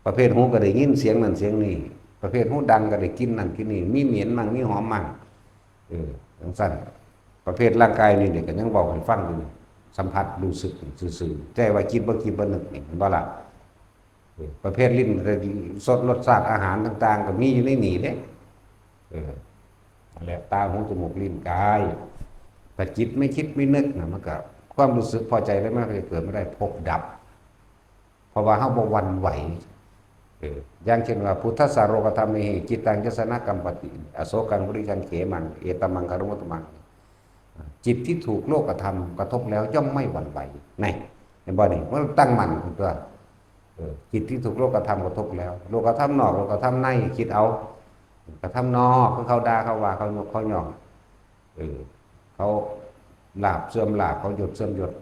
ประเภทหูก็ได้ยินเสียงนั่นเสียงนี่ ประเภทหูดังก็ได้กลิ่นนั่นกลิ่นนี่ มีเหม็นมั่ง มีหอมมั่ง เออ จั่งซั่น ประเภทร่างกายนี่เนี่ยก็ยังเว้าให้ฟังอยู่ สัมผัสรู้สึกซื่อๆ แต่ว่าคิดบ่คิดบ่นึกนี่ แม่นบ่ล่ะ เออ ประเภทลิ้นก็ได้สดรสชาติอาหารต่างๆ ก็มีอยู่ในนี่เด้ เออ นั่นแหละ ตา หู จมูก ลิ้น กาย ถ้าจิตไม่คิดไม่นึกนะ มันก็ ความรู้สึกพอใจแล้วมันก็จะเกิดไม่ได้ พบดับ เพราะว่าเฮาบ่หวั่นไหว เออ อย่างเช่นว่า "Phuṭṭhassa lokadhammehi cittaṃ yassa na kampati, asokaṃ virajaṃ khemaṃ, etaṃ maṅgalamuttamaṃ." จิตที่ถูกโลกธรรมกระทบแล้วย่อมไม่หวั่นไหว นี่ เห็นบ่นี่ มันตั้งมั่นตัว เออ จิตที่ถูกโลกธรรมกระทบแล้ว โลกธรรมนอก โลกธรรมใน คิดเอา กระทำนอก คือเขาด่า เขาว่า เขายก เขาย่อง เออ เขาลาภเสื่อมลาภ เขายศเสื่อมยศ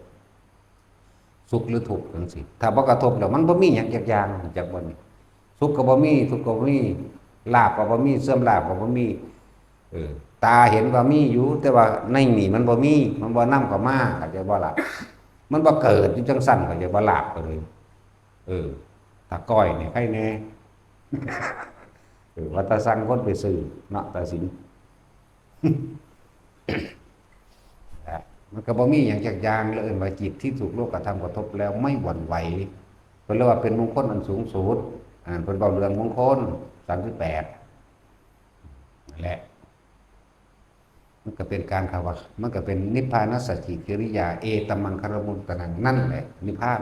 สุขหรือทุกข์จั่งซี้ ถ้าบ่กระทบแล้ว มันบ่มีหยังจักอย่าง จักบ่นี่ สุขก็บ่มี ทุกข์ก็บ่มี ลาภก็บ่มี เสื่อมลาภก็บ่มี เออ ตาเห็นว่ามีอยู่ แต่ว่าในนี่มันบ่มี มันบ่นำเข้ามา เข้าใจบ่ล่ะ มันบ่เกิดอยู่จังซั่น เข้าใจบ่ ลาภก็เลย เออ ถ้าก้อยนี่ใครแน่ เออ ว่าแต่สั่งคนไปซื้อเนาะ ตัดสิน นะ มันก็บ่มีหยังจักอย่างเลย เอิ้นว่าจิตที่ถูกโลกธรรมกระทบแล้วไม่หวั่นไหว เพิ่นเรียกว่าเป็นมงคลอันสูงสุด อ่า เพิ่นเว้าเรื่องมงคล สามสิบแปด นั่นแหละ มันก็เป็นการคำว่า มันก็เป็นนิพพานัสสะกิริยา เอตัมมังคลมุตตะนัง นั่นแหละ นิพพาน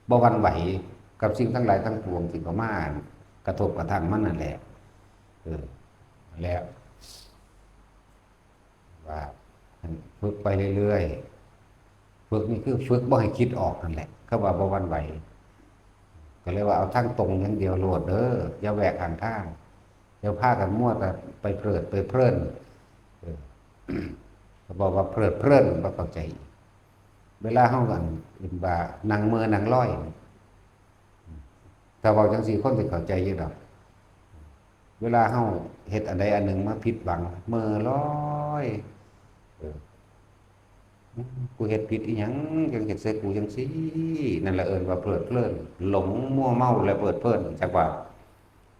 บ่หวั่นไหวกับสิ่งทั้งหลายทั้งปวงที่เข้ามากระทบกระทั่งมันนั่นแหละ เออ แล้ว ว่าฝึกไปเรื่อยๆ ฝึกนี่คือฝึกบ่ให้คิดออกนั่นแหละ เขาว่าบ่หวั่นไหว ก็เลยว่าเอาทางตรงอย่างเดียวโลดเด้อ อย่าแวะข้างทาง อย่าพากันมัวแต่ไปเพลิดไปเพลิน เออ เขาบอกว่าเพลิดเพลินบ่เข้าใจ เวลาเฮาอันเอิ้นว่านั่งเมินนั่งลอย ถ้าเว้าจังซี่คนสิเข้าใจอยู่ดอก เวลาเฮาเฮ็ดอันใดอันหนึ่งมาผิดหวัง เมินลอย เออ กูเฮ็ดผิดอีหยัง จังเฮ็ดใส่กูจังซี่ นั่นแหละเอิ้นว่าเพลิดเพลิน หลงมัวเมาและเพลิดเพลิน จักว่า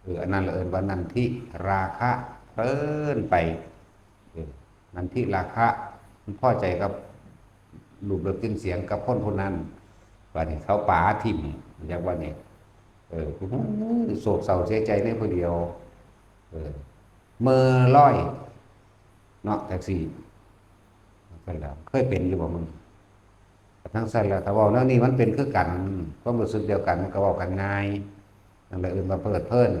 เออ อันนั้นแหละเอิ้นว่านันทิราคะ เพลินไป เออ นันทิราคะ มันพอใจกับรูปรสกลิ่นเสียงกับคนผู้นั้น บัดนี้เขาป๋าถิ่ม จักว่านี่ เออ โศกเศร้าเสียใจในผู้เดียว เออ เมินลอย เนาะ จังซี่ ซั่นแหละ เคยเป็นอยู่บ่มึง ทั้งซั่นแหละ ถ้าเว้าแนวนี้มันเป็นคือกัน ความรู้สึกเดียวกันมันก็เว้ากันง่าย นั่นแหละเอิ้นว่าเพลิดเพลิน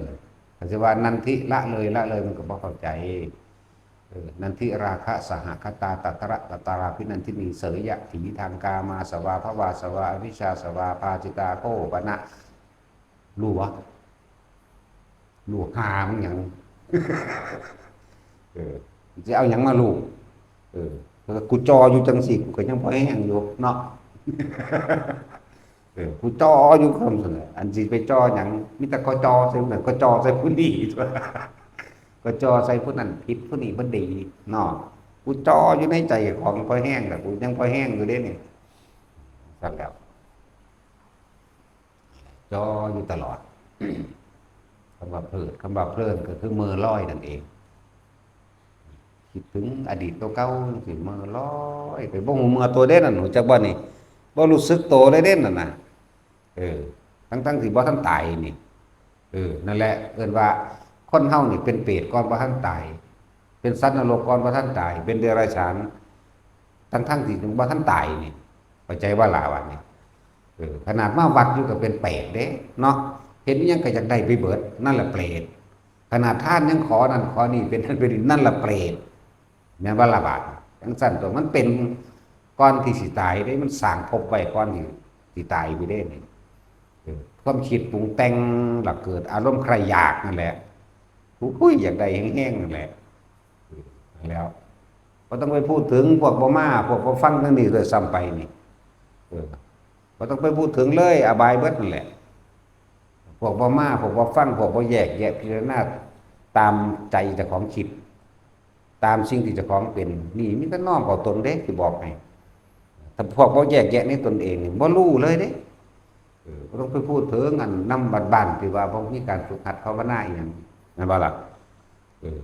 ถ้าสิว่านันทิละเลย ละเลยมันก็บ่เข้าใจ เออ นันทิราคะสหคตา ตัตระตัตราภินันทินี เสยยะถีทางกามอาสวา ภวาสวา อวิชชาสวา ปาจิตาโคปะนะ รู้บ่ รู้หามึงหยัง เออ สิเอาหยังมารู้ เออ กูจ่ออยู่จังซี่ กูก็ยังพอแฮงอยู่เนาะ เออ กูจ่ออยู่คำซั่นแหละ อันสิไปจ่อหยัง มีแต่กอจ่อใส่ผู้นั้น กอจ่อใส่ผู้นี้ กอจ่อใส่ผู้นั้นผิด ผู้นี้บ่ดีเนาะ กูจ่ออยู่ในใจของพอแฮงแหละ กูยังพอแฮงอยู่เด้นี่ ซั่นแล้ว จ่ออยู่ตลอด คำว่าเพลิด คำว่าเพลินก็คือเมินลอยนั่นเอง คิดถึงอดีตเก่าๆ จังซี่ เมินลอยไป บ่ฮู้เมื่อตัวเด้นั่น ฮู้จักบ่นี่ บ่รู้สึกตัวเลยเด้นั่นน่ะ เออ ทั้งๆ ที่บ่ทันตายนี่ เออ นั่นแหละ เอิ้นว่าคนเฮานี่เป็นเปรตก่อนบ่ทันตาย เป็นสัตว์นรกก่อนบ่ทันตาย เป็นเดรัจฉาน ทั้งๆ ที่บ่ทันตายนี่ เข้าใจบ่ล่ะ บัดนี้ เออ ขนาดมาวัดอยู่ก็เป็นเปรตเด้เนาะ เห็นอิหยังก็อยากได้ไปเบิด นั่นแหละเปรต ขนาดทานยังขอนั่นขอนี่ เป็นนั่นเป็นนี่ นั่นแหละเปรต แม่นบ่ล่ะบาด จังซั่นตัว มันเป็นก่อนที่สิตายเด้ มันสร้างภพไว้ก่อนที่สิตายไปเด้นี่ เออ ความคิดปรุงแต่ง แล้วเกิดอารมณ์ใคร่อยากนั่นแหละ อุ้ย อยากได้แฮงๆ นั่นแหละ เออ นั่นแล้ว บ่ต้องไปพูดถึงพวกบ่มา พวกบ่ฟังทางนี้ด้วยซ้ำไปนี่ เออ บ่ต้องไปพูดถึงเลย อบายเบิดนั่นแหละ พวกบ่มา พวกบ่ฟัง พวกบ่แยกแยะพิจารณาตามใจเจ้าของคิด ตามสิ่งที่เจ้าของเป็น นี่มีแต่น้อมเอาตนเด้ สิบอกให้ ถ้าพวกบ่แยกแยะในตนเองนี่ บ่รู้เลยเด้ เออ บ่ต้องไปพูดถึงอันนำบ้านๆ ที่ว่าบ่มีการฝึกหัดภาวนาอีหยัง แม่นบ่ล่ะ เออ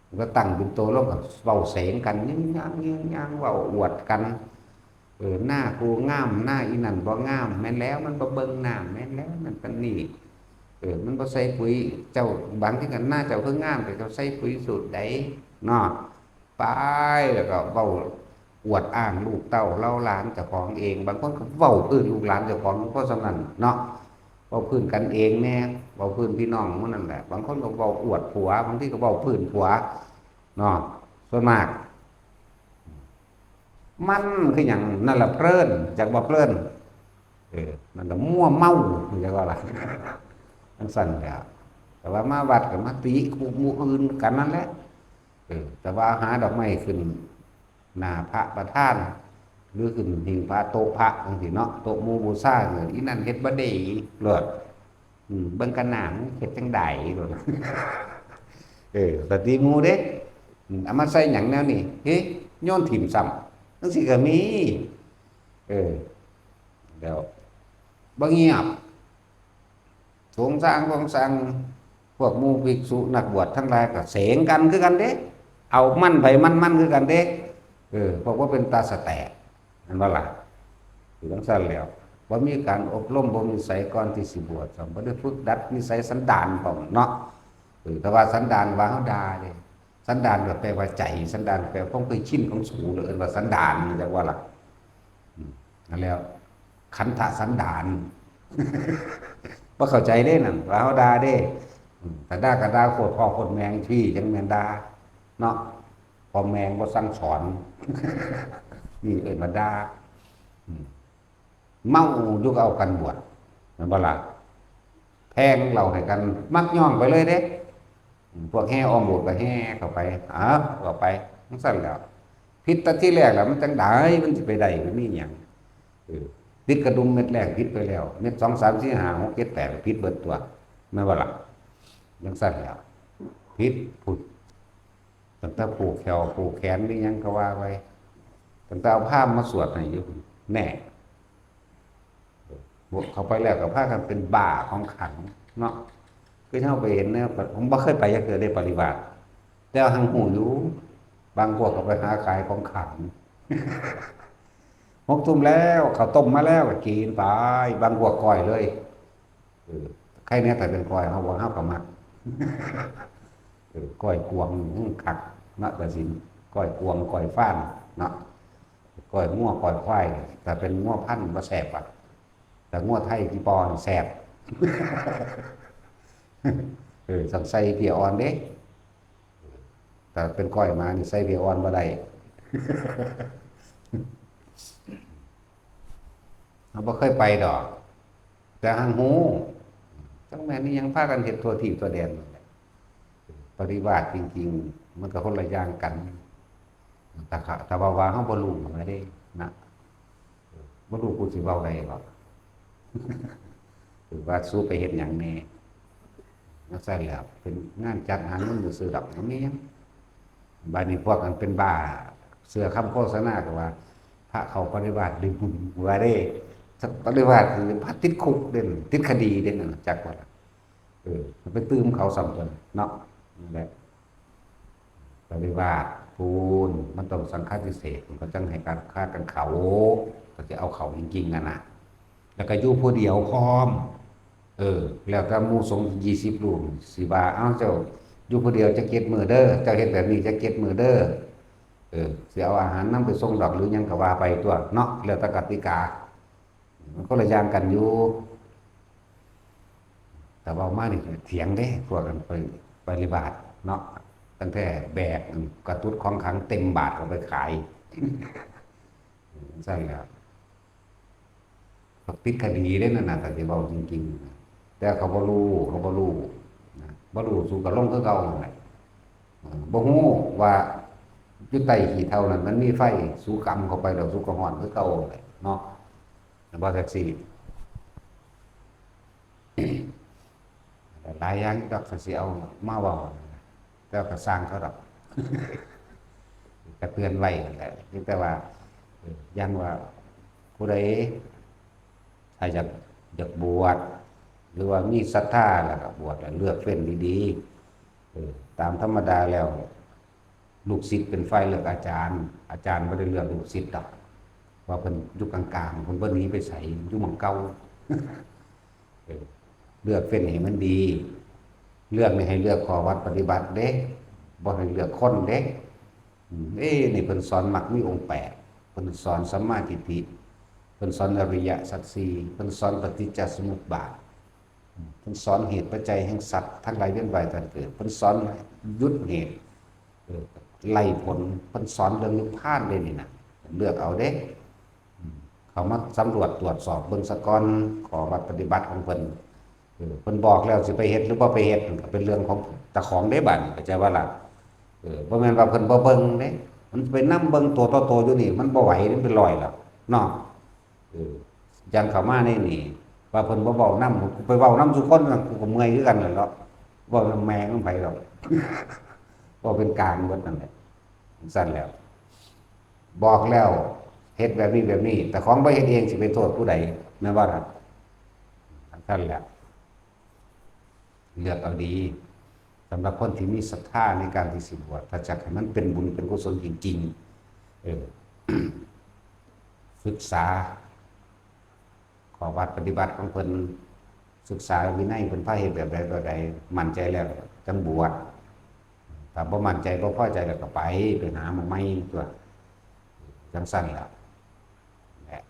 มันก็ตั้งเป็นตัวลงก็เว้าเสงกัน ยิงยาง ยิงยาง เว้าอวดกัน เออ หน้ากูงาม หน้าอีนั่นบ่งาม แม่นแล้วมันบ่เบิ่งน้ำ แม่นแล้วมันปานนี้ เออ มันบ่ใส่ปุ๋ย เจ้า บางทีก็หน้าเจ้าคืองาม แต่เจ้าใส่ปุ๋ยสูตรใดเนาะ ไป แล้วก็เว้าอวดอ้างลูกเต้าเหล่าหลานเจ้าของเอง บางคนก็เว้าพื้นลูกหลานเจ้าของ เพราะฉะนั้นเนาะ เว้าพื้นกันเองแน่ เว้าพื้นพี่น้องหมู่นั่นแหละ บางคนก็เว้าอวดผัว บางทีก็เว้าพื้นผัวเนาะ ส่วนมาก มันคือหยัง นั่นล่ะเพลิน จักว่าเพลิน เออ นั่นล่ะมั่วเมา จักว่าล่ะ จังซั่นแหละ แต่ว่ามาวัดก็มาติคู่หมู่อื่นกันนั่นแหละ เออ แต่ว่าหาดอกไม้ขึ้นหน้าพระประธาน หรือขึ้นหิ้งพระ โต๊ะพระจังซี่เนาะ โต๊ะหมู่บูชาเนี่ย อีนั่นเฮ็ดบ่ดี เลิศ อืม เบิ่งกันหน้ามันเฮ็ดจั่งใดโลด เออ สติหมู่เด้ อืม เอามาใส่หยังแนวนี้ เฮ้ย โยนถิ่มซ้ำ จั่งซี้ก็มี เออ แล้ว บ่เงียบ สงฆ์สร้าง สงฆ์สร้าง พวกหมู่ภิกษุนักบวชทั้งหลายก็เสงกันคือกันเด้ เอามันไผมันมันคือกันเด้ เออ พวกว่าเป็นตาสะแตก แม่นบ่ล่ะ คือจั่งซั้นแล้ว บ่มีการอบรม บ่มีไสก่อนที่สิบวช ซ้ำบ่ได้ฝึกดัดนิสัยสันดานพร้อมเนาะ เออ แต่ว่าสันดานว่าเฮาด่าเด้ สันดานก็แปลว่าใจ สันดานแปลว่าความเคยชินของสู หรือเอิ้นว่าสันดาน จักว่าล่ะ อืม นั่นแล้ว ขันธสันดาน บ่เข้าใจเด้นั่น ว่าเฮาด่าเด้ อืม ถ้าด่าก็ด่าโคตรพ่อโคตรแม่งที่จั่งแม่นด่า เนาะ พ่อแม่งบ่สั่งสอน นี่เอิ้นว่าด่า อืม เมาอยู่ก็เอากันบวช แม่นบ่ล่ะ แพงเหล้าให้กัน มักย่องไปเลยเด้ อืม พวกแห่อ้อมโบสถ์ก็แห่เข้าไป อ้าว เข้าไป จั่งซั้นแหล้ว ผิดแต่ทีแรกแล้ว มันจั่งใด มันสิไปได้ มันมีหยัง เออ ติดกระดุมเม็ดแรกผิดไปแล้ว เม็ดสอง สาม สี่ ห้า หก เจ็ด แปด ผิดเบิดตัว แม่นบ่ล่ะ จั่งซั้นแหล้ว ผิดพุ้น ตั้งแต่ผูกแขวผูกแขนนี่หยังก็ว่าไป ตั้งแต่เอาพราหมณ์มาสวดให้อยู่ แน่ บวกเข้าไปแล้วก็พากันเป็นบ้าของขลังเนาะ คือเฮาไปเห็นเนี่ย ผมบ่เคยไปจักเทื่อได้ปริวาส แต่หังฮู้อยู่ บางพวกก็ไปหาขายของขลัง หกทุ่มแล้ว ข้าวต้มมาแล้วก็กินไป บางพวกก้อยเลย เออ ใครแน่ถ้าเป็นก้อย เฮาว่าเฮาก็มัก เออ ก้อยกวาง อื้อ คัก นะ แต่สิ ก้อยกวาง ก้อยฟาง เนาะ ก้อยงัว ก้อยควาย แต่เป็นงัวพันธุ์บ่แซ่บอะ แต่งัวไทยที่ปอนแซ่บ เออ ต้องใส่เพียอ่อนเด้ แต่เป็นก้อยหมานี่ใส่เพียอ่อนบ่ได้ เราบ่เคยไปดอก แต่หังฮู้ จั่งแม่นอีหยังพากันเฮ็ดทั่วทีปทั่วแดนนั่นแหละ ปริวาสจริงๆ มันก็คนละอย่างกัน แต่เขา แต่ว่า ว่าเฮาบ่รู้มาเด้นะ บ่รู้กูสิเว้าได้บ่ หรือว่าสู้ไปเฮ็ดหยังแน่ จั่งซั้นแหละ เป็นงานจัดหาเงินซื่อๆดอก บ่มีหยัง บาดนี้พวกอันเป็นบ้า เชื่อคำโฆษณาก็ว่า พระเข้าปริวาสได้บุญ ว่าเด้ ปริวาสคือพระติดคุกเด้ ติดคดีเด้นั่นน่ะ จักว่าล่ะ เออ มันไปตื่มเขาซ้ำตัวเนาะ นั่นแหละ ปริวาสพู้น มันต้องสังฆาทิเสส มันก็จั่งให้การค้ากันเขา ก็สิเอาเขาจริงๆนั่นน่ะ แล้วก็อยู่ผู้เดียวพร้อม เออ แล้วแต่หมู่สงฆ์ยี่สิบรูปสิว่า เอ้า เจ้าอยู่ผู้เดียวจักเจ็ดมื้อเด้อ เจ้าเฮ็ดแบบนี้จักเจ็ดมื้อเด้อ เออ สิเอาอาหารนำไปส่งดอกหรือหยังก็ว่าไปตั๊วเนาะ แล้วแต่กติกา มันคนละอย่างกันอยู่ แต่เว้ามานี่เถียงเด้ พวกกันไปปริวาสเนาะ ตั้งแต่แบกกระตุดของขลังเต็มบาทเอาไปขาย จั่งซั้นแหละ เขาติดคดีเด้นั่นน่ะ ถ้าสิเว้าจริงๆนะ แต่เขาบ่รู้ เขาบ่รู้นะ บ่รู้ สู้ก็ลงคือเก่านั่นแหละ เออ บ่ฮู้ว่าอยู่ใต้ขี้เถ้านั่นมันมีไฟ สู้กำเข้าไปแล้วสู้ก็ฮ้อนคือเก่านั่นแหละเนาะ บ่แท็กซี่ หลายอย่างดอก คันสิเอามาเว้า แต่ก็ซ่างเขาดอก ก็เตือนไว้นั่นแหละ เพียงแต่ว่า เออ อย่างว่า ผู้ใด ถ้าอยาก อยากบวช หรือว่ามีศรัทธาแล้วก็บวช แล้วเลือกเฟ้นดีๆ เออ ตามธรรมดาแล้ว ลูกศิษย์เป็นฝ่ายเลือกอาจารย์ อาจารย์บ่ได้เลือกลูกศิษย์ดอก ว่าเพิ่นอยู่กลางๆ เพิ่นบ่หนีไปไส อยู่หม่องเก่า เออ เลือกเฟ้นให้มันดี เลือกนี่ให้เลือกข้อวัดปฏิบัติเด้ บ่ให้เลือกคนเด้ อืม เอ้ นี่เพิ่นสอนมรรคมีองค์แปด เพิ่นสอนสัมมาทิฏฐิ เพิ่นสอนอริยสัจสี่ เพิ่นสอนปฏิจจสมุปบาท อืม เพิ่นสอนเหตุปัจจัยแห่งสัตว์ทั้งหลายเวียนว่ายตายเกิด เพิ่นสอนหยุดเหตุ เออ ไล่ผล เพิ่นสอนเรื่องนิพพานเด้นี่นะ เลือกเอาเด้ อืม เข้ามาสำรวจตรวจสอบเบิ่งซะก่อน ข้อวัดปฏิบัติของเพิ่น เออ เพิ่นบอกแล้วสิไปเฮ็ดหรือบ่ไปเฮ็ด มันก็เป็นเรื่องของเจ้าของเด้บัดนี้ เข้าใจบ่ล่ะ เออ บ่แม่นว่าเพิ่นบ่เบิ่งเด้ มันไปนำเบิ่งตัวต่อตัวอยู่นี่ มันบ่ไหว มันเป็นร้อยแล้วเนาะ เออ อย่างเข้ามาในนี่ ว่าเพิ่นบ่เว้านำ กูไปเว้านำซุคนน่ะ กูก็เมื่อยคือกันนั่นแหละเนาะ เว้านำแม่งนำไผดอก เว้าเป็นกลางเบิดนั่นแหละ ซั่นแหล้ว บอกแล้ว เฮ็ดแบบนี้แบบนี้ แต่ของบ่เฮ็ดเองสิไปโทษผู้ใด แม่นบ่ล่ะ ซั่นแหละ เลือกเอาดี สำหรับคนที่มีศรัทธาในการที่สิบวช ถ้าอยากให้มันเป็นบุญเป็นกุศลจริงๆ เออ ศึกษา ข้อวัดปฏิบัติของเพิ่น ศึกษาวินัยเพิ่นพาเฮ็ดแบบใดแบบใด มั่นใจแล้วจั่งบวช ถ้าบ่มั่นใจบ่พอใจแล้วก็ไป ไปหาหม่องใหม่ตั๊ว จั่งซั่นล่ะ และ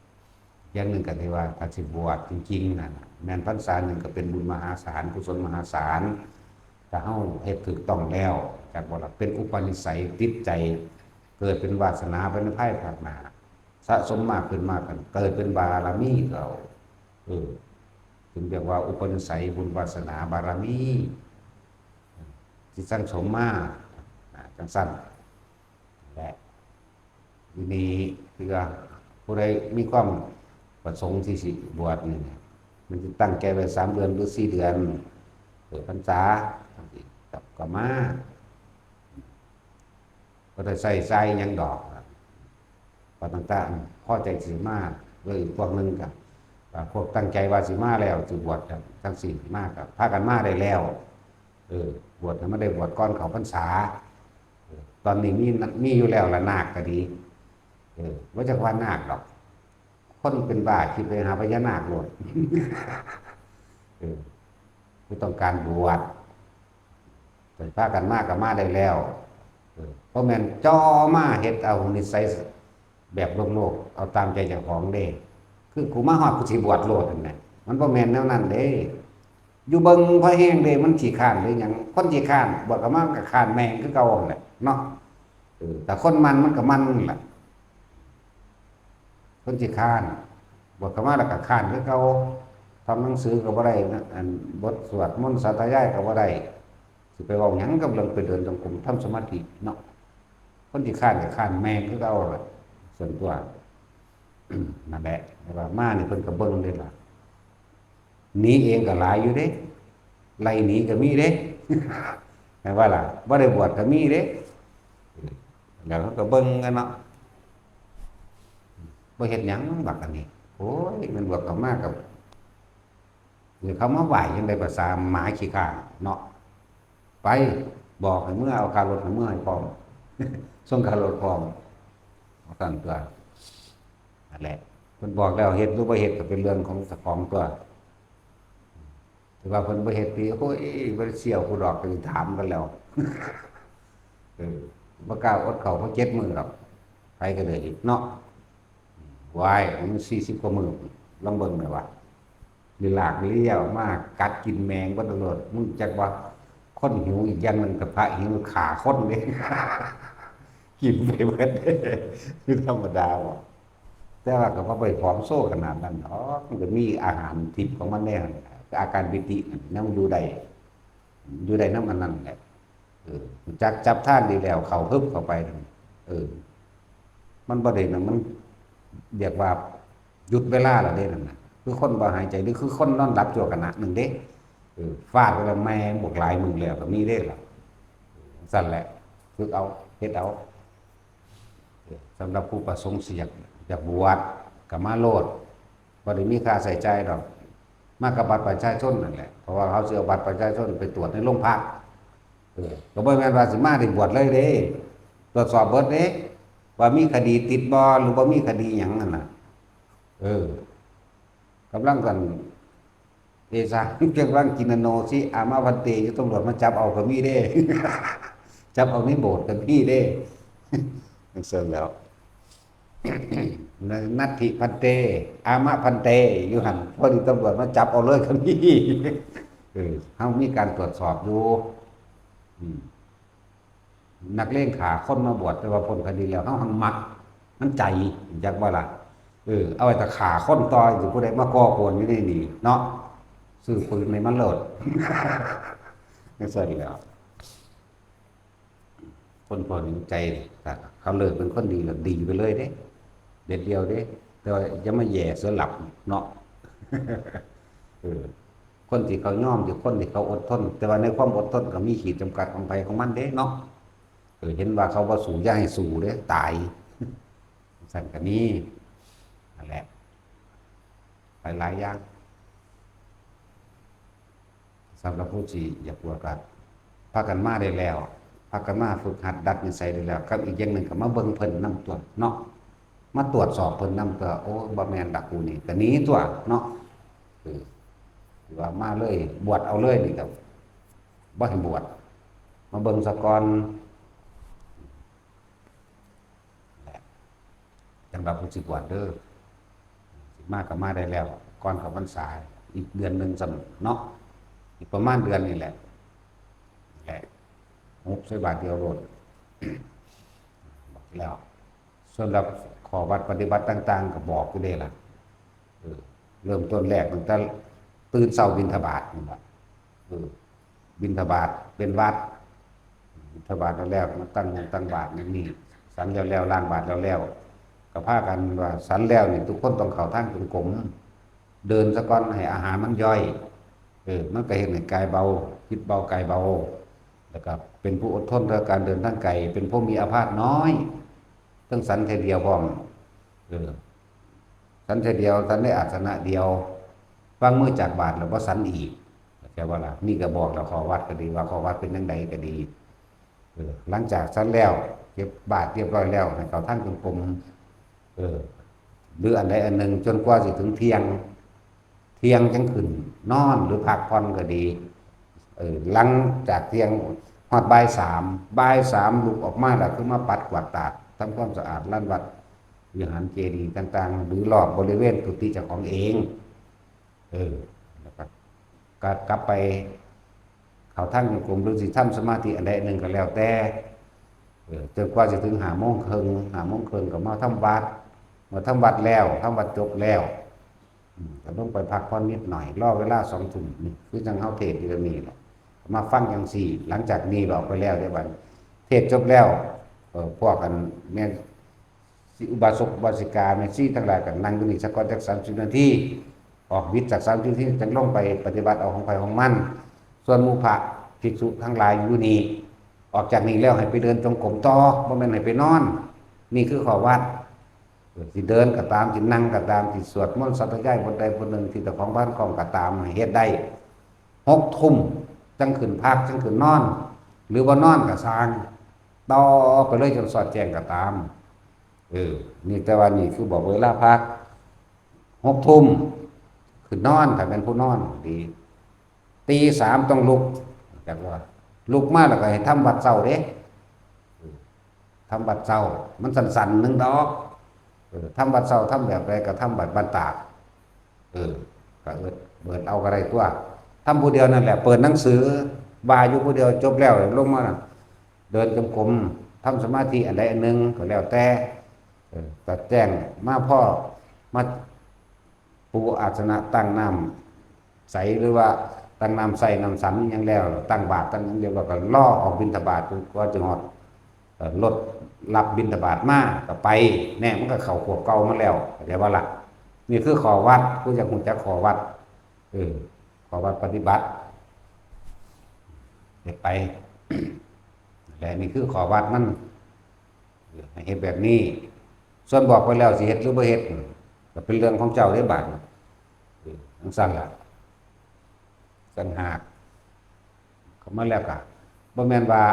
อย่างหนึ่งก็ที่ว่าถ้าสิบวชจริงๆ นั่นน่ะ แม่นพรรษาหนึ่งก็เป็นบุญมหาศาล กุศลมหาศาล ถ้าเฮาเฮ็ดถูกต้องแล้ว จักบ่ล่ะ เป็นอุปนิสัยติดใจ เกิดเป็นวาสนาไปในภายภาคหน้า สะสมมากขึ้นมากขึ้น เกิดเป็นบารมีเรา เออ ถึงเรียกว่าอุปนิสัยบุญวาสนาบารมี ที่สั่งสมมา อ่า จั่งซั่น และ ทีนี้คือว่าผู้ใดมีความประสงค์ที่สิบวชนี่ มันจะตั้งใจไว้สามเดือนหรือสี่เดือน เปิดพรรษา ก็ ก็มา บ่ได้ใช้จ่ายหยังดอก ก็ตั้งแต่พอใจสิมา แล้วอีกพวกหนึ่งก็ ก็พวกตั้งใจว่าสิมาแล้ว สิบวชจั่งซี้มา ก็พากันมาได้แล้ว เออ บวชให้มันได้บวชก่อนเข้าพรรษา เออ ตอนนี้มี มีอยู่แล้วล่ะ นาคก็ดี เออ บ่จักว่านาคดอก คนเป็นบ้าคิดไปหาพญานาคโลด เออ ผู้ต้องการบวช แต่พากันมาก็มาได้แล้ว เออ บ่แม่นจ่อมาเฮ็ดเอานิสัยแบบโลกๆ เอาตามใจเจ้าของเด้ คือกูมาฮอดกูสิบวชโลดนั่นแหละ มันบ่แม่นแนวนั้นเด้ อยู่เบิ่งพอแฮงเด้ มันขี้คร้านหรือหยัง คนขี้คร้าน บวชเข้ามามันก็คร้านแม่งคือเก่านั่นแหละเนาะ เออ แต่คนหมั่นมันก็หมั่นนั่นแหละ คนขี้คร้าน บวชเข้ามาแล้วก็คร้านคือเก่า ท่องหนังสือก็บ่ได้นะ อันบทสวดมนต์สาธยายก็บ่ได้ สิไปเว้าหยังกับเรื่องไปเดินจงกรมทำสมาธิเนาะ คนขี้คร้านก็คร้านแม่งคือเก่าล่ะ ส่วนตัว นั่นแหละ แต่ว่ามานี่เพิ่นก็เบิ่งเด้ล่ะ หนีเองก็หลายอยู่เด้ ไล่หนีก็มีเด้ แม่นบ่ล่ะ บ่ได้บวชก็มีเด้ แล้วเขาก็เบิ่งกันเนาะ บ่เฮ็ดหยังบักอันนี้ โอ้ย มันบวชเข้ามากับ หรือเขามาไหว้จั่งใด๋ ภาษาหมาขี้ข้านเนาะ ไป บอกให้เมือเอาค่ารถให้เมือให้พร้อม ส่งค่ารถพร้อม ว่าซั่นตั๊ว นั่นแหละ เพิ่นบอกแล้ว เฮ็ดหรือบ่เฮ็ดก็เป็นเรื่องของเจ้าของตั๊ว แต่ว่าเพิ่นบ่เฮ็ดติ โอ้ย บ่ได้เสี่ยวผู้ดอก ก็สิถามกันแล้ว เออ บ่กล้าอดข้าวพอเจ็ดมื้อดอก ไผก็ได้เนาะ ว้าย มันสี่สิบกว่ามื้อ ลองเบิ่งแหน่ว่า นี่ลากเลี้ยวมากัดกินแมงเบิดโลด มึงจักว่าคนหิวอีกอย่างหนึ่ง กับพระหิวฆ่าคนเด้ กินไปเบิดเด้ คือธรรมดาบ่ แต่ว่าก็บ่ไปผอมโซขนาดนั้นดอก มันก็มีอาหารทิพย์ของมันแน่ อาการปิตินั่นยังอยู่ได้ อยู่ได้นำอันนั้นแหละ เออ จักจับทานดีแล้ว เข้าฮึบเข้าไปนั่น เออ มันบ่ได้นะ มันเรียกว่าหยุดเวลาแล้วเด้นั่นน่ะ คือคนบ่หายใจ หรือคือคนนอนหลับชั่วขณะหนึ่งเด้ เออ ฟาดไปแล้วแม่งบวกหลายหมื่นแล้วก็มีเด้ล่ะ เออ ซั่นแหละ ฝึกเอา เฮ็ดเอา เออ สำหรับผู้ประสงค์สิอยาก อยากบวชก็มาโลด บ่ได้มีค่าใช้จ่ายดอก มากับบัตรประชาชนนั่นแหละ เพราะว่าเขาสิเอาบัตรประชาชนไปตรวจในโรงพัก เออ ก็บ่แม่นว่าสิมาได้บวชเลยเด้ ตรวจสอบเบิดเด้ ว่ามีคดีติดบ่ หรือบ่มีคดีหยังนั่นน่ะ เออ กำลังกัน เอสา กำลังกินนาโนสิ อามาพันเต อยู่ตำรวจมาจับเอาก็มีเด้ จับเอาในโบสถ์ก็มีเด้ จั่งซั่นแหล้ว นัตถิพันเต อามะพันเต อยู่หั่น พอดีตำรวจมาจับเอาเลยก็มี เออ เฮามีการตรวจสอบอยู่ อืม นักเลงฆ่าคนมาบวช แต่ว่าพ้นคดีแล้ว เฮาหังมัก มันใจ จักบ่ล่ะ เออ เอาไว้ถ้าฆ่าคนต่อ สิผู้ใดมาก่อกวนอยู่ในนี่เนาะ ซื้อปืนให้มันโลด จั่งซั่นแหล้ว คนพวกนี้ใจ ถ้าเขาเลิกเป็นคนดีแล้วดีไปเลยเด้ เด็ดเดี่ยวเด้ แต่ว่าอย่ามาแย่เสือหลับเนาะ อ คนที่เขายอม คือคนที่เขาอดทน แต่ว่าในความอดทนก็มีขีดจำกัดของไผของมันเด้เนาะ เออ เห็นว่าเขาบ่สู้ อย่าให้สู้เด้ ตาย ซั่นก็มี นั่นแหละ หลายๆอย่าง สำหรับผู้ที่อยากบวชก็พากันมาได้แล้ว พากันมาฝึกหัดดัดนิสัยได้แล้ว กับอีกอย่างหนึ่งก็มาเบิ่งเพิ่นนำตั๊วเนาะ มาตรวจสอบเพิ่นนำตั๊ว โอ้ บ่แม่นดอกกูนี่ ก็หนีตั๊วเนาะ เออ ว่ามาเลย บวชเอาเลยนี่ก็บ่ให้บวช มาเบิ่งซะก่อน แหละ จั่งว่าผู้สิบวชเด้อ สิมาก็มาได้แล้ว ก่อนเข้าพรรษา อีกเดือนหนึ่งซ้ำเนาะ อีกประมาณเดือนนี่แหละ แหละ หุบใส่บาตรเดียวโลด บอกแล้ว ส่วนหลักข้อวัดปฏิบัติต่างๆ ก็บอกอยู่เด้ล่ะ เออ เริ่มต้นแรกตั้งแต่ตื่นเช้าบิณฑบาตนี่ล่ะ เออ บิณฑบาตเป็นวัด บิณฑบาตแล้วแล้ว มาตั้งวงตั้งบาตรนี่ นี่ ฉันแล้วแล้ว ล้างบาตรแล้วแล้ว ก็พากันว่าฉันแล้วนี่ ทุกคนต้องเข้าทางจงกรม เดินซะก่อน ให้อาหารมันย่อย เออ มันก็เฮ็ดให้กายเบา จิตเบากายเบา แล้วก็เป็นผู้อดทนต่อการเดินทางไกล เป็นผู้มีอาพาธน้อย ต้องฉันเทื่อเดียวพร้อม เออ ฉันเทื่อเดียว ฉันในอาสนะเดียว วางมือจากบาตรแล้วบ่ฉันอีก เข้าใจบ่ล่ะ นี่ก็บอกแล้ว ข้อวัดก็ดี ว่าข้อวัดเป็นจั่งใดก็ดี เออ หลังจากฉันแล้ว เก็บบาตรเรียบร้อยแล้ว ให้เข้าทางจงกรม เออ หรืออันใดอันหนึ่ง จนกว่าสิถึงเที่ยง เที่ยงจั่งขึ้นนอนหรือพักผ่อนก็ดี เออ หลังจากเที่ยงฮอดบ่ายสาม บ่ายสามลุกออกมาแล้ว คือมาปัดกวาดตาด ทำความสะอาดลานวัด วิหารเจดีย์ต่างๆ หรือรอบบริเวณกุฏิเจ้าของเอง เออ แล้วก็ ก็กลับไปเข้าทางจงกรม หรือสิทำสมาธิอันใดอันหนึ่งก็แล้วแต่ เออ จนกว่าสิถึงห้าโมงครึ่ง ห้าโมงครึ่งก็มาทำวัด เมื่อทำวัดแล้ว ทำวัดจบแล้ว อืม ก็ลงไปพักผ่อนนิดหน่อย รอเวลาสองทุ่มนี่ คือจั่งเฮาเทศน์อยู่เดี๋ยวนี้แหละ มาฟังจั่งซี้ หลังจากนี้ออกไปแล้วเด้บัด เทศน์จบแล้ว เออ พวกอันแม่ สิอุบาสกอุบาสิกา แม่ชีทั้งหลายก็นั่งอยู่นี่สักก่อนจักสามสิบนาที ออกวิตจากสามสิบนาทีจั่งลงไปปฏิบัติเอาของไผของมัน ส่วนหมู่พระภิกษุทั้งหลายอยู่นี่ ออกจากนี่แล้วให้ไปเดินจงกรมต่อ บ่แม่นให้ไปนอน นี่คือข้อวัด เออ สิเดินก็ตาม สินั่งก็ตาม สิสวดมนต์สาธยายบทใดบทหนึ่งที่เจ้าของพานคล่องก็ตาม ให้เฮ็ดได้ หกทุ่มจั่งขึ้นพัก จั่งขึ้นนอน หรือบ่นอนก็ซ่าง ต่อไปเลยจนสอดแจ้งก็ตาม เออ นี่แต่ว่านี่คือบอกเวลาพัก หกทุ่มขึ้นนอน ถ้าเป็นผู้นอนดี ตีสามต้องลุก จักว่า ลุกมาแล้วก็ให้ทำวัดเช้าเด้ เออ ทำวัดเช้า มันสั้นๆ หนึ่งดอก เออ ทำวัดเช้า ทำแบบใดก็ทำแบบบ้านตาด เออ ก็เอิ้น เปิดเอาก็ได้ตั๊ว ทำผู้เดียวนั่นแหละ เปิดหนังสือ ว่าอยู่ผู้เดียว จบแล้วลงมา เดินจงกรม ทำสมาธิอันใดอันหนึ่งก็แล้วแต่ เออ ตัดแจ้งมา พ่อมาปูอาสนะ ตั้งน้ำใส หรือว่าตั้งน้ำใส่น้ำฉันหยังแล้ว ตั้งบาตรตั้งหยังเรียบร้อย ก็รอออกบิณฑบาต จนกว่าจะฮอด เอ่อ รถรับบิณฑบาตมา ก็ไป แน่ มันก็เข้าขวบเก่ามาแล้ว เข้าใจบ่ล่ะ นี่คือข้อวัด ผู้อยากรู้จักข้อวัด เออ ข้อวัดปฏิบัติ เฮ็ดไป และนี่คือข้อวัดมัน เออ ให้เฮ็ดแบบนี้ ส่วนบอกไปแล้วสิเฮ็ดหรือบ่เฮ็ด ก็เป็นเรื่องของเจ้าเด้บาดนี้ เออ จั่งซั่นล่ะ ต่างหาก เข้ามาแล้วก็ บ่แม่นว่า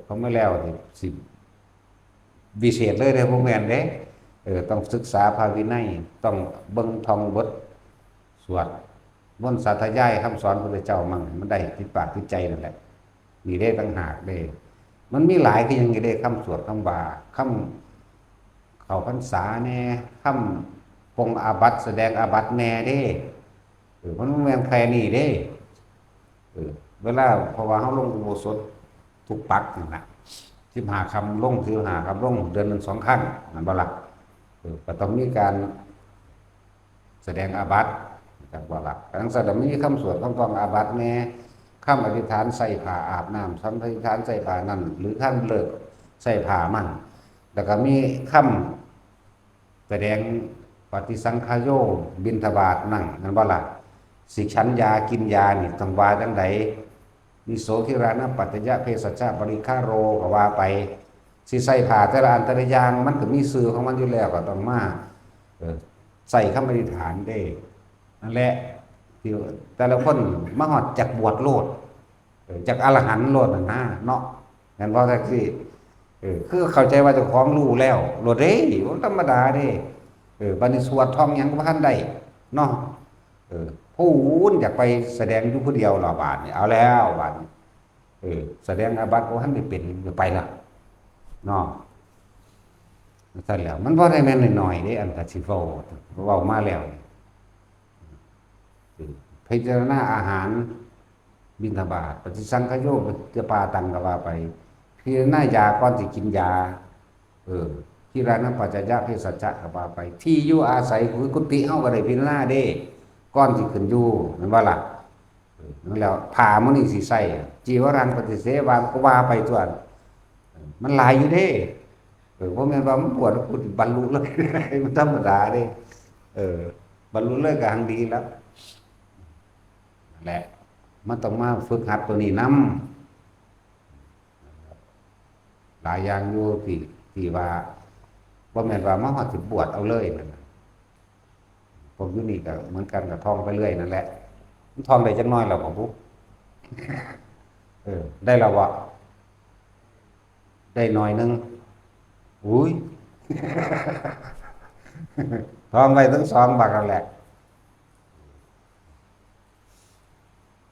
เข้ามาแล้วสิ สิวิเศษเลยเด้ บ่แม่นเด้ เออ ต้องศึกษาพระวินัย ต้องเบิ่งท่องบทสวดมนต์สาธยายคำสอนพระพุทธเจ้ามั่ง ให้มันได้ติดปากติดใจนั่นแหละ นี่เด้ต่างหากเด้ มันมีหลายคือหยังนี่เด้ คำสวดคำว่า คำเข้าพรรษาแน่ คำปลงอาบัติ แสดงอาบัติแน่เด้ เออ มันบ่แม่นแค่นี้เด้ เออ เวลา เพราะว่าเฮาลงอุโบสถทุกปักนั่นน่ะ สิบห้าค่ำลง สิบห้าค่ำลง เดือนหนึ่งสองครั้ง แม่นบ่ล่ะ เออ ก็ต้องมีการแสดงอาบัติ จั่งว่าล่ะ จั่งซั่นล่ะ มีคำสวดคำปลงอาบัติแน่ คำอธิษฐานใส่ผ้าอาบน้ำ คำอธิษฐานใส่ผ้านั่น หรือคำเลิกใส่ผ้ามั่น แล้วก็มีคำ แสดงปฏิสังขโย บิณฑบาตนั่ง แม่นบ่ล่ะ สิฉันยากินยานี่ต้องว่าจั่งใด นิโสธิรานะปัจจยะเภสัชชะปริคาโรก็ว่าไป สิใส่ผ้าแต่ละอันแต่ละอย่างมันก็มีชื่อของมันอยู่แล้ว ก็ต้องมา เออ ใส่คำอธิษฐานเด้ นั่นแหละ ที่แต่ละคนมาฮอดจักบวชโลด เออ จักอรหันต์โลดนั่นนะเนาะ แม่นบ่ จั่งซี้ เออ คือเข้าใจว่าเจ้าของรู้แล้วโลดเด้ บ่ธรรมดาเด้ เออ บัดนี้สวดท่องหยังก็บ่ทันได้เนาะ เออ พู้นอยากไปแสดงอยู่ผู้เดียวแล้วบาดนี้ เอาแล้วบาดนี้ เออ แสดงอาบัติบ่ทันได้เป็น ก็ไปละเนาะ ซั่นแหล้ว มันบ่ได้แม่นน้อยๆเด้ อันกะสิเว้า เว้ามาแล้ว เออ พิจารณาอาหาร บิณฑบาต ปฏิสังขโย จะปาตังก็ว่าไป พิจารณายาก่อนสิกินยา เออ ทิรานะปัจจยะเภสัชชะก็ว่าไป ที่อยู่อาศัยคือกุฏิเฮาก็ได้พิจารณาเด้ ก่อนสิขึ้นอยู่ แม่นบ่ล่ะ เออ นั่นแหล้ว ผ้ามื้อนี้สิใส่ จีวรังปฏิเสวังก็ว่าไปตั๊ว เออ มันหลายอยู่เด้ เออ บ่แม่นว่ามันบวชแล้วกูสิบรรลุเลย มันธรรมดาเด้ เออ บรรลุเลยก็หังดีแล้ว นั่นแหละ มันต้องมาฝึกหัดตัวนี้นำ หลายอย่างอยู่ที่ ที่ว่า บ่แม่นว่ามาฮอดสิบวชเอาเลยนั่นน่ะ พวกอยู่นี่ก็เหมือนกัน ก็ท่องไปเรื่อยนั่นแหละ มันท่องได้จักหน่อยแล้วบ่บุ เออ ได้แล้วบ่ ได้หน่อยหนึ่ง อุ้ย ท่องไว้ทั้งสองบักนั่นแหละ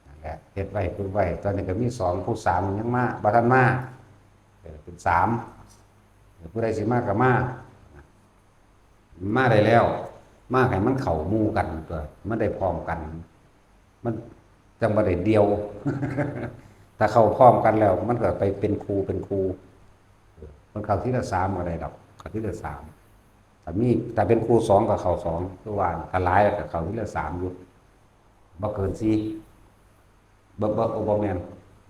นั่นแหละ เฮ็ดไว้ ฝึกไว้ ตอนนี้ก็มีสอง ผู้สามยังมา บ่ทันมา เออ เป็นสาม เออ ผู้ใดสิมาก็มา มาได้แล้ว มาให้มันเข้าหมู่กันตั๊ว มันได้พร้อมกัน มันจั่งบ่ได้เดี่ยว ถ้าเข้าพร้อมกันแล้ว มันก็ไปเป็นคู่เป็นคู่ เออ มันเข้าทีละสามก็ได้ดอก เข้าทีละสาม ถ้ามี ถ้าเป็นคู่สองก็เข้าสอง คือว่า ถ้าหลายก็เข้าทีละสามอยู่ บ่เกินสี่ บ่ บ่ บ่แม่น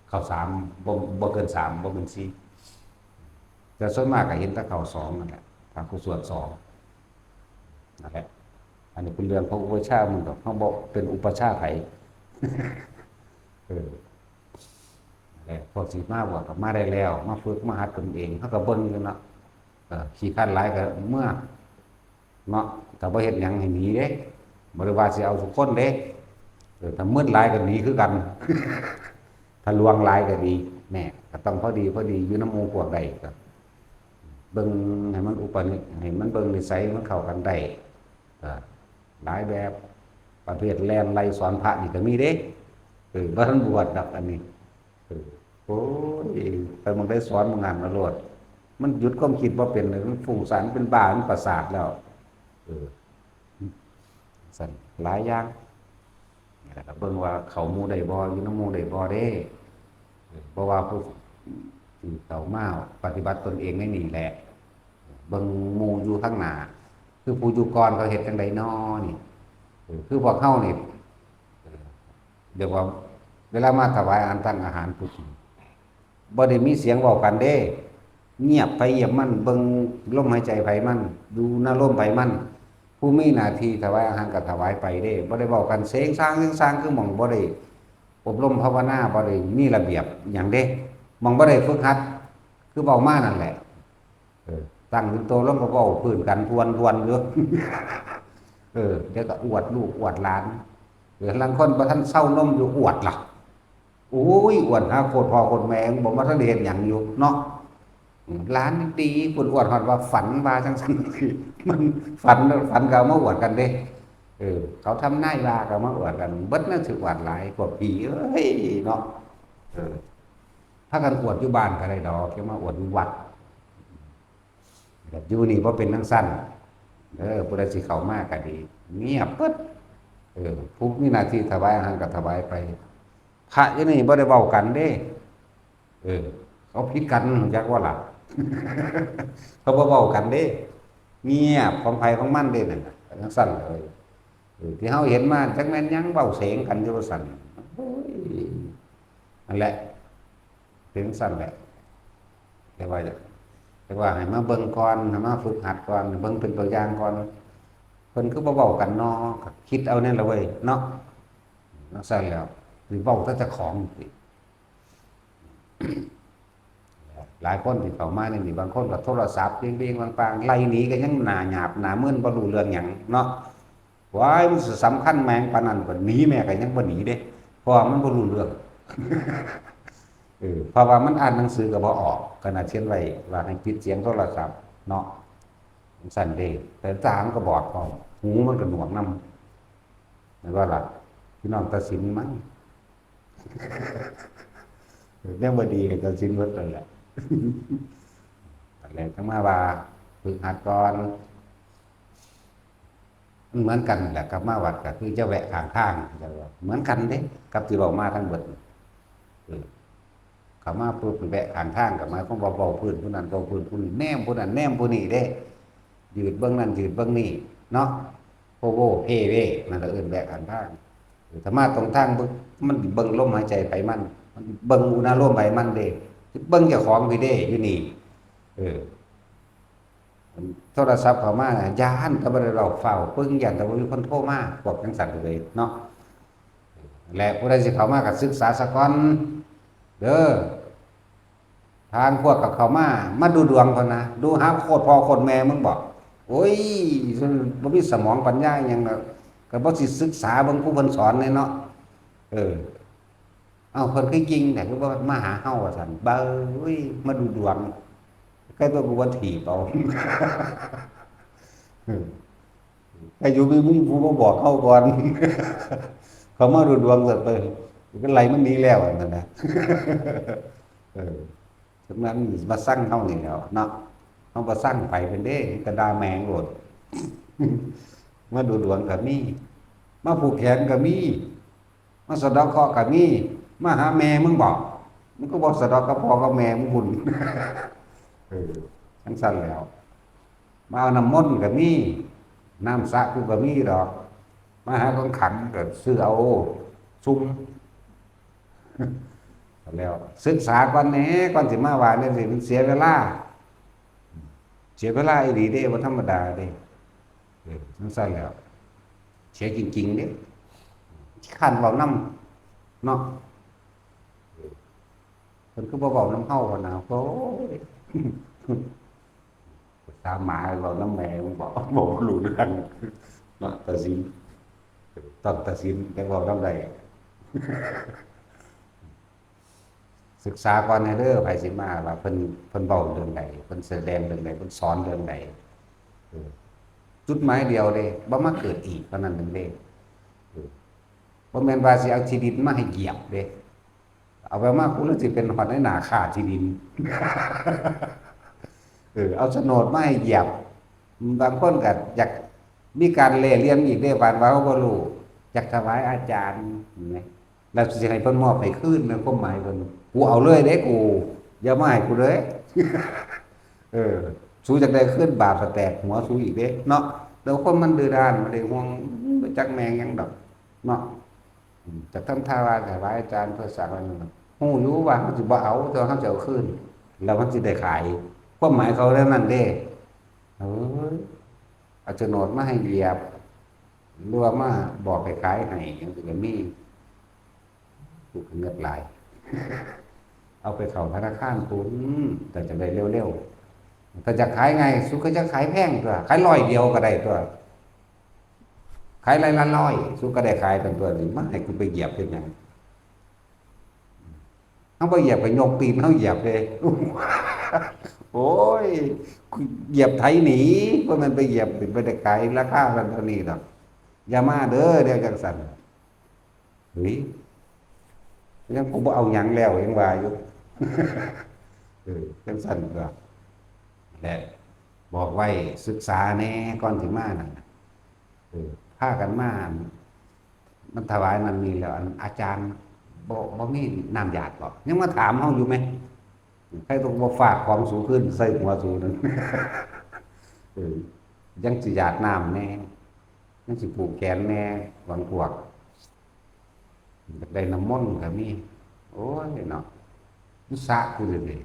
เข้าสาม บ่ บ่เกินสาม บ่เกินสี่ แต่ส่วนมากก็เห็นแต่เข้าสองนั่นแหละ ถ้าคู่สวดสอง นั่นแหละ อันนี้เป็นเรื่องของอุปัชฌาย์ มันดอก เฮาบ่เป็นอุปัชฌาย์ไผ เออ นั่นแหละ พวกสิมาบวชก็มาได้แล้ว มาฝึกมาหัดตนเอง เฮาก็เบิ่งอยู่เนาะ เออ ขี้คร้านหลายก็เมือ เนาะ ถ้าบ่เฮ็ดหยังให้หนีเด้ บ่ได้ว่าสิเอาทุกคนเด้ เออ ถ้ามึนหลายก็หนีคือกัน ถ้าหลวงหลายก็ดี แหม ก็ต้องพอดี พอดี อยู่นำหมู่พวกใดก็ เบิ่งให้มันอุปนิ ให้มันเบิ่งนิสัยมันเข้ากันได้ ก็หลายแบบ ประเภทแล่นไล่สอนพระนี่ก็มีเด้ เออ บ่ทันบวชดอกอันนี้ เออ โอ้ย ไปหม่องใดสอนหม่องนั้นมาโลด มันหยุดความคิดบ่เป็นเลย มันฟุ้งซ่าน เป็นบ้า มันประสาทแล้ว เออ ซั่น หลายอย่าง แล้วก็เบิ่งว่าเข้าหมู่ได้บ่ อยู่นำหมู่ได้บ่เด้ เออ เพราะว่าผู้ที่เข้ามาปฏิบัติตนเองในนี่แหละ เบิ่งหมู่อยู่ข้างหน้า คือผู้อยู่ก่อนเขาเฮ็ดจั่งใดน้อนี่ เออ คือพวกเฮานี่ เออ เรียกว่า เวลามาถวายอาหาร ตั้งอาหารปุ๊บ บ่ได้มีเสียงเว้ากันเด้ เงียบไผเงียบมัน เบิ่งลมหายใจไผมัน อยู่นำลมไผมัน ผู้มีหน้าที่ถวายอาหารก็ถวายไปเด้ บ่ได้เว้ากันเสียงซ่างเสียงซ่าง คือหม่องบ่ได้อบรมภาวนา บ่ได้มีระเบียบหยังเด้ หม่องบ่ได้ฝึกหัด คือเว้ามานั่นแหละ เออ ตั้งเป็นโตลงก็เว้าพื้นกันทวนๆอยู่ เออ เดี๋ยวก็อวดลูกอวดหลาน เออ ลางคนบ่ทันเซานมอยู่อวดล่ะ โอ้ย อวดหาโคตรพ่อโคตรแม่ บ่มาทันได้เฮ็ดหยังอยู่เนาะ อืม หลานนี่ดี อวดฮอดว่าฝันว่าจั่งซั่น มันฝัน ฝันก็เอามาอวดกันเด้ เออ เขาทำนายว่าก็เอามาอวดกัน เบิดแนวสิอวดหลาย พวกผีเอ้ยเนาะ เออ พากันอวดอยู่บ้านก็ได้ดอก อย่ามาอวดอยู่วัด แบบอยู่นี่บ่เป็นจั่งซั่น เออ ผู้ใดสิเข้ามาก็ดี เงียบปึ๊ด เออ ผู้มีหน้าที่ถวายอาหารก็ถวายไป พระอยู่นี่บ่ได้เว้ากันเด้ เออ เขาผิดกัน รู้จักบ่ล่ะ เขาบ่เว้ากันเด้ เงียบของไผของมันเด้นั่นน่ะ จั่งซั่นเลย เออ ที่เฮาเห็นมาจักแม่นหยังเว้าเสียงกันอยู่ว่าซั่น โอ้ย นั่นแหละ เป็นจั่งซั่นแหละ แต่ว่า แต่ว่าให้มาเบิ่งก่อน ให้มาฝึกหัดก่อน เบิ่งเป็นตัวอย่างก่อน เพิ่นคือบ่เว้ากันเนาะ ก็คิดเอาแน่ละเว้ยเนาะ จั่งซั้นแล้ว สิเว้าแต่เจ้าของติ หลายคนที่เข้ามาในนี่ บางคนก็โทรศัพท์เด้งๆ ปังๆ ไล่หนีก็ยังหน้าหยาบหน้ามึน บ่รู้เรื่องหยังเนาะ ว้าย มันสิสำคัญแม่งปานนั้น ก็หนีแม่ก็ยังบ่หนีเด้ เพราะว่ามันบ่รู้เรื่อง เออ เพราะว่ามันอ่านหนังสือก็บ่ออก ขนาดเขียนไว้ว่าให้ปิดเสียงโทรศัพท์เนาะ จั่งซั้นเด้ แต่ตามันก็บอดพร้อม หูมันก็หนวกนำ แม่นบ่ล่ะ พี่น้องตัดสินมัน แนวบ่ดีก็ตัดสินหมดนั่นแหละ นั่นแหละ จั่งมาว่าฝึกหัดก่อน มันเหมือนกันแหละ กลับมาวัดก็คือจะแวะข้างทาง เหมือนกันเด้ กับที่เว้ามาทั้งเบิด เออ เข้ามาปุ๊บแวะข้างทางก็หมายความว่าเว้าพื้นผู้นั้น เว้าพื้นผู้นี้ แนมผู้นั้น แนมผู้นี้เด้ ยืดเบิ่งนั่น ยืดเบิ่งนี่เนาะ โพโวเพเว นั่นล่ะเอิ้นแวะข้างทาง เออ ถ้ามาตรงทาง เบิ่ง มันเบิ่งลมหายใจไผมัน มันเบิ่งอุณหภูมิไผมันเด้ เบิ่งเจ้าของพี้เด้ อยู่นี่ เออ โทรศัพท์เข้ามาน่ะ ย้านแต่บ่ได้เว้า ฟ้าวปึ้ง ย้านแต่บ่มีคนโทรมา พวกจั่งซั้นเลยเนาะ และผู้ใดสิเข้ามาก็ศึกษาซะก่อนเด้อ ทางพวกก็เข้ามา มาดูดวงเพิ่นนะ ดูหาโคตรพ่อโคตรแม่มึงบ่ โอ้ย บ่มีสมองปัญญาอิหยังดอก ก็บ่สิศึกษาเบิ่งผู้เพิ่นสอนแหน่เนาะ เออ เอ้า เพิ่นคือจริงแท้ คือบ่มาหาเฮาว่าซั่น เบ้ย มาดูดวง ใครตัวกูว่าถีบเอา ใครอยู่มี มีผู้มาบอกเฮาก่อน เขามาดูดวงเสร็จไป ก็ไล่มันหนีแล้วนั่นนะ เออ ฉะนั้นมาสั่งเฮานี่แหล้วเนาะ เฮาบ่สั่งไผเพิ่นเด้ ก็ด่าแม่งโลด มาดูดวงก็มี มาผูกแขนก็มี มาสะเดาะเคราะห์ก็มี มาหาแม่มึงบ่ มึงก็บ่สะเดาะกับพ่อกับแม่มึงพุ้น เออ จั่งซั้นแล้ว มาเอาน้ำมนต์ก็มี น้ำสระกูก็มีดอก มาหาของขังก็ซื้อเอา ซุ่ม แล้ว ศึกษาก่อนแหน่ ก่อนสิมาว่าจั่งซี้ มันเสียเวลา เสียเวลาอีหลีเด้ บ่ธรรมดาเด้ เออ จั่งซั้นแล้ว เสียจริงๆเด้ ค้านเว้านำเนาะ เพิ่นคือบ่เว้านำเฮาหั้นนะ โอ้ย ภาษาหมาเว้านำแม่มึงบอก บอกบ่รู้เรื่องเนาะ ตัดสิน ต้องตัดสิน จั่งเว้านำได้ ศึกษาก่อนแหน่เด้อ ไผสิมา ว่าเพิ่น เพิ่นเว้าเรื่องใด เพิ่นแสดงเรื่องใด เพิ่นสอนเรื่องใด เออ จุดหมายเดียวเด้ บ่มาเกิดอีก เท่านั้นเองเด้ เออ บ่แม่นว่าสิเอาที่ดินมาให้เหยียบเด้ เอาไปมา กูเลยสิเป็นฮอดนายหน้าค้าที่ดิน เออ เอาโฉนดมาให้เหยียบ บางคนก็อยากมีการแลกเปลี่ยนอีกเด้ ปานว่าเขาบ่รู้ อยากถวายอาจารย์ เห็นไหม แล้วสิให้เพิ่นมอบให้คืน ในความหมายเพิ่น กูเอาเลยเด้ กู อย่ามาให้กูเลย เออ สูอยากได้คืน บาปก็แตกหัวสูอีกเด้เนาะ แล้วคนมันดื้อด้าน บ่ได้ห่วง บ่จักแม่งหยังดอกเนาะ อืม แต่ทำท่าว่าถวายอาจารย์เพื่อสร้างอันนั้น ฮู้อยู่ว่าเขาสิบ่เอา แต่ว่าเขาจะเอาคืน แล้วมันสิได้ขาย ความหมายเขาแนวนั้นเด้ เอ้ย เอาโฉนดมาให้เหยียบ หรือว่ามาบอกให้ขายให้ จั่งซี้ก็มี กูก็เงิดหลาย เอาไปเข้าธนาคารพุ้น แต่จะได้เร็วๆ แต่จะขายไง สุก็จะขายแพงตัว ขายร้อยเดียวก็ได้ตัว ขายร้อยละร้อย สุก็ได้ขายกันตัวนี้ มาให้กูไปเหยียบเฮ็ดหยัง เฮาบ่เหยียบก็ยกตีนเฮาเหยียบเลย โอ้ย เหยียบไถหนี บ่แม่นไปเหยียบ ไปได้ขายราคากันเท่านี้ดอก อย่ามาเด้อ เดี๋ยวจั่งซั้น เฮ้ย ยังกูบ่เอาหยังแล้ว ยังว่าอยู่ เออ จั่งซั้นก็ และบอกไว้ศึกษาแหน่ก่อนสิมานั่นน่ะ เออ พากันมา มันถวายนั่นนี่แล้ว อันอาจารย์บ่ บ่มีน้ำหยาดบ่ ยังมาถามเฮาอยู่ไหม ใครต้องมาฝากของสูขึ้นใส่หัวสูนั่น เออ ยังสิหยาดน้ำแหน่ ยังสิผูกแขนแหน่ บางพวก อยากได้น้ำมนต์ก็มี โอ้ยเนาะ มันสระกูเลยเด้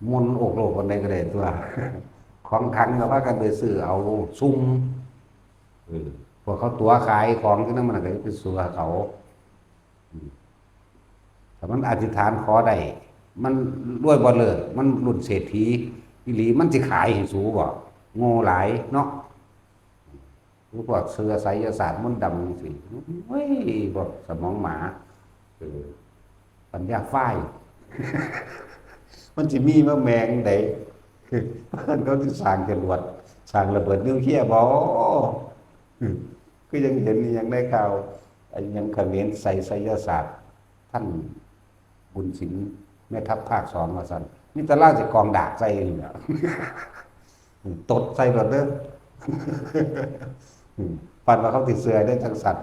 มนต์โอกโลกอันใดก็ได้ตัว ของขลังก็พากันไปซื้อเอาซุ่ม เออ พ วกเขาตั๋วขายของจั่งนั้น มันก็ไปซัวเขา อืม ถ้ามันอธิษฐานขอได้ มันรวยบ่เลิศ มันรุ่นเศรษฐีอีหลี มันสิขายให้สูบ่ โง่หลายเนาะ คือพวกเชื่อไสยศาสตร์มนต์ดำจั่งซี้ โอ้ย พวกสมองหมา เออ ปัญญาฝ้าย มันสิมีมาแม่นใด เพิ่นเขาสิสร้างจรวด สร้างระเบิดนิวเคลียร์บ่ คือยังเห็นยังได้ข่าว ไอ้ยังเขมรใส่ไสยศาสตร์ ท่านบุญสิน แม่ทัพภาคสองว่าซั่น มีแต่ลาวสิกองดากใส่นี่แหละ ตดใส่รถเด้อ ปานว่าเขาสิเชื่อได้จังซั่น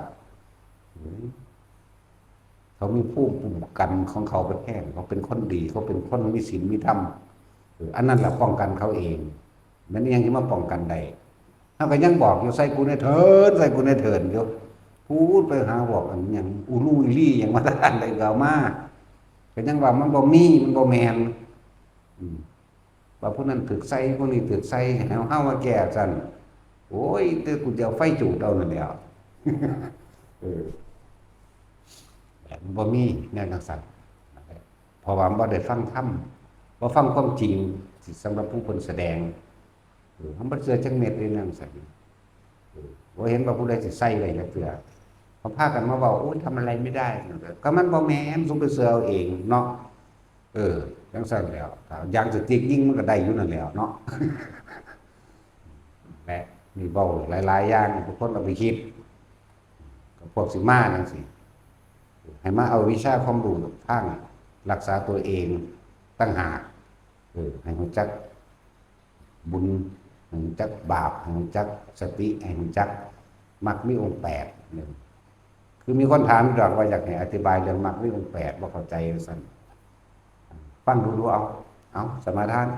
เขามีภูมิคุ้มกันของเขาเป็นแฮง เขาเป็นคนดี เขาเป็นคนมีศีลมีธรรม เออ อันนั้นแหละป้องกันเขาเอง แม่นอิหยังที่มาป้องกันได้ เฮาก็ยังบอกอยู่ "ใส่กูแหน่เถิน ใส่กูแหน่เถิน" อยู่ พูดไปหาบอกอันหยัง อูลู่อีลี่หยังมา แต่อันใดก็เอามา ก็ยังว่ามันบ่มี มันบ่แม่น อืม ว่าผู้นั้นถืกใส่ ผู้นี้ถืกใส่ ให้เฮามาแก้ซั่น โอ้ย แต่กูจะเอาไฟจูดเอานั่นแหล้ว เออ มันบ่มีแนวจังซั่น เพราะว่ามันบ่ได้ฟังธรรม บ่ฟังความจริง ที่สำหรับผู้เพิ่นแสดง เออ มันบ่เชื่อจักเม็ดเลยแนวจังซั่น เออ บ่เห็นว่าผู้ใดสิใส่ได้จักเทื่อ เขาพากันมาเว้า "โอ้ย ทำอะไรไม่ได้" ก็มันบ่แม่น ซุมไปเชื่อเอาเองเนาะ เออ จังซั่นแหล้ว ถ้ายางสติ๊กยิงมันก็ได้อยู่นั่นแหล้วเนาะ และนี่เว้าหลายๆอย่าง ทุกคนเอาไปคิด กับพวกสิมาจังซี่ ให้มาเอาวิชาความรู้ทางรักษาตัวเองต่างหาก เออ ให้รู้จักบุญ ให้รู้จักบาป ให้รู้จักสติ ให้รู้จักมรรคมีองค์แปด เนี่ย คือมีคนถามอยู่ดอกว่าอยากให้อธิบายเรื่องมรรคมีองค์แปด บ่เข้าใจว่าซั่น ฟังดูๆ เอา เอา สมาทาน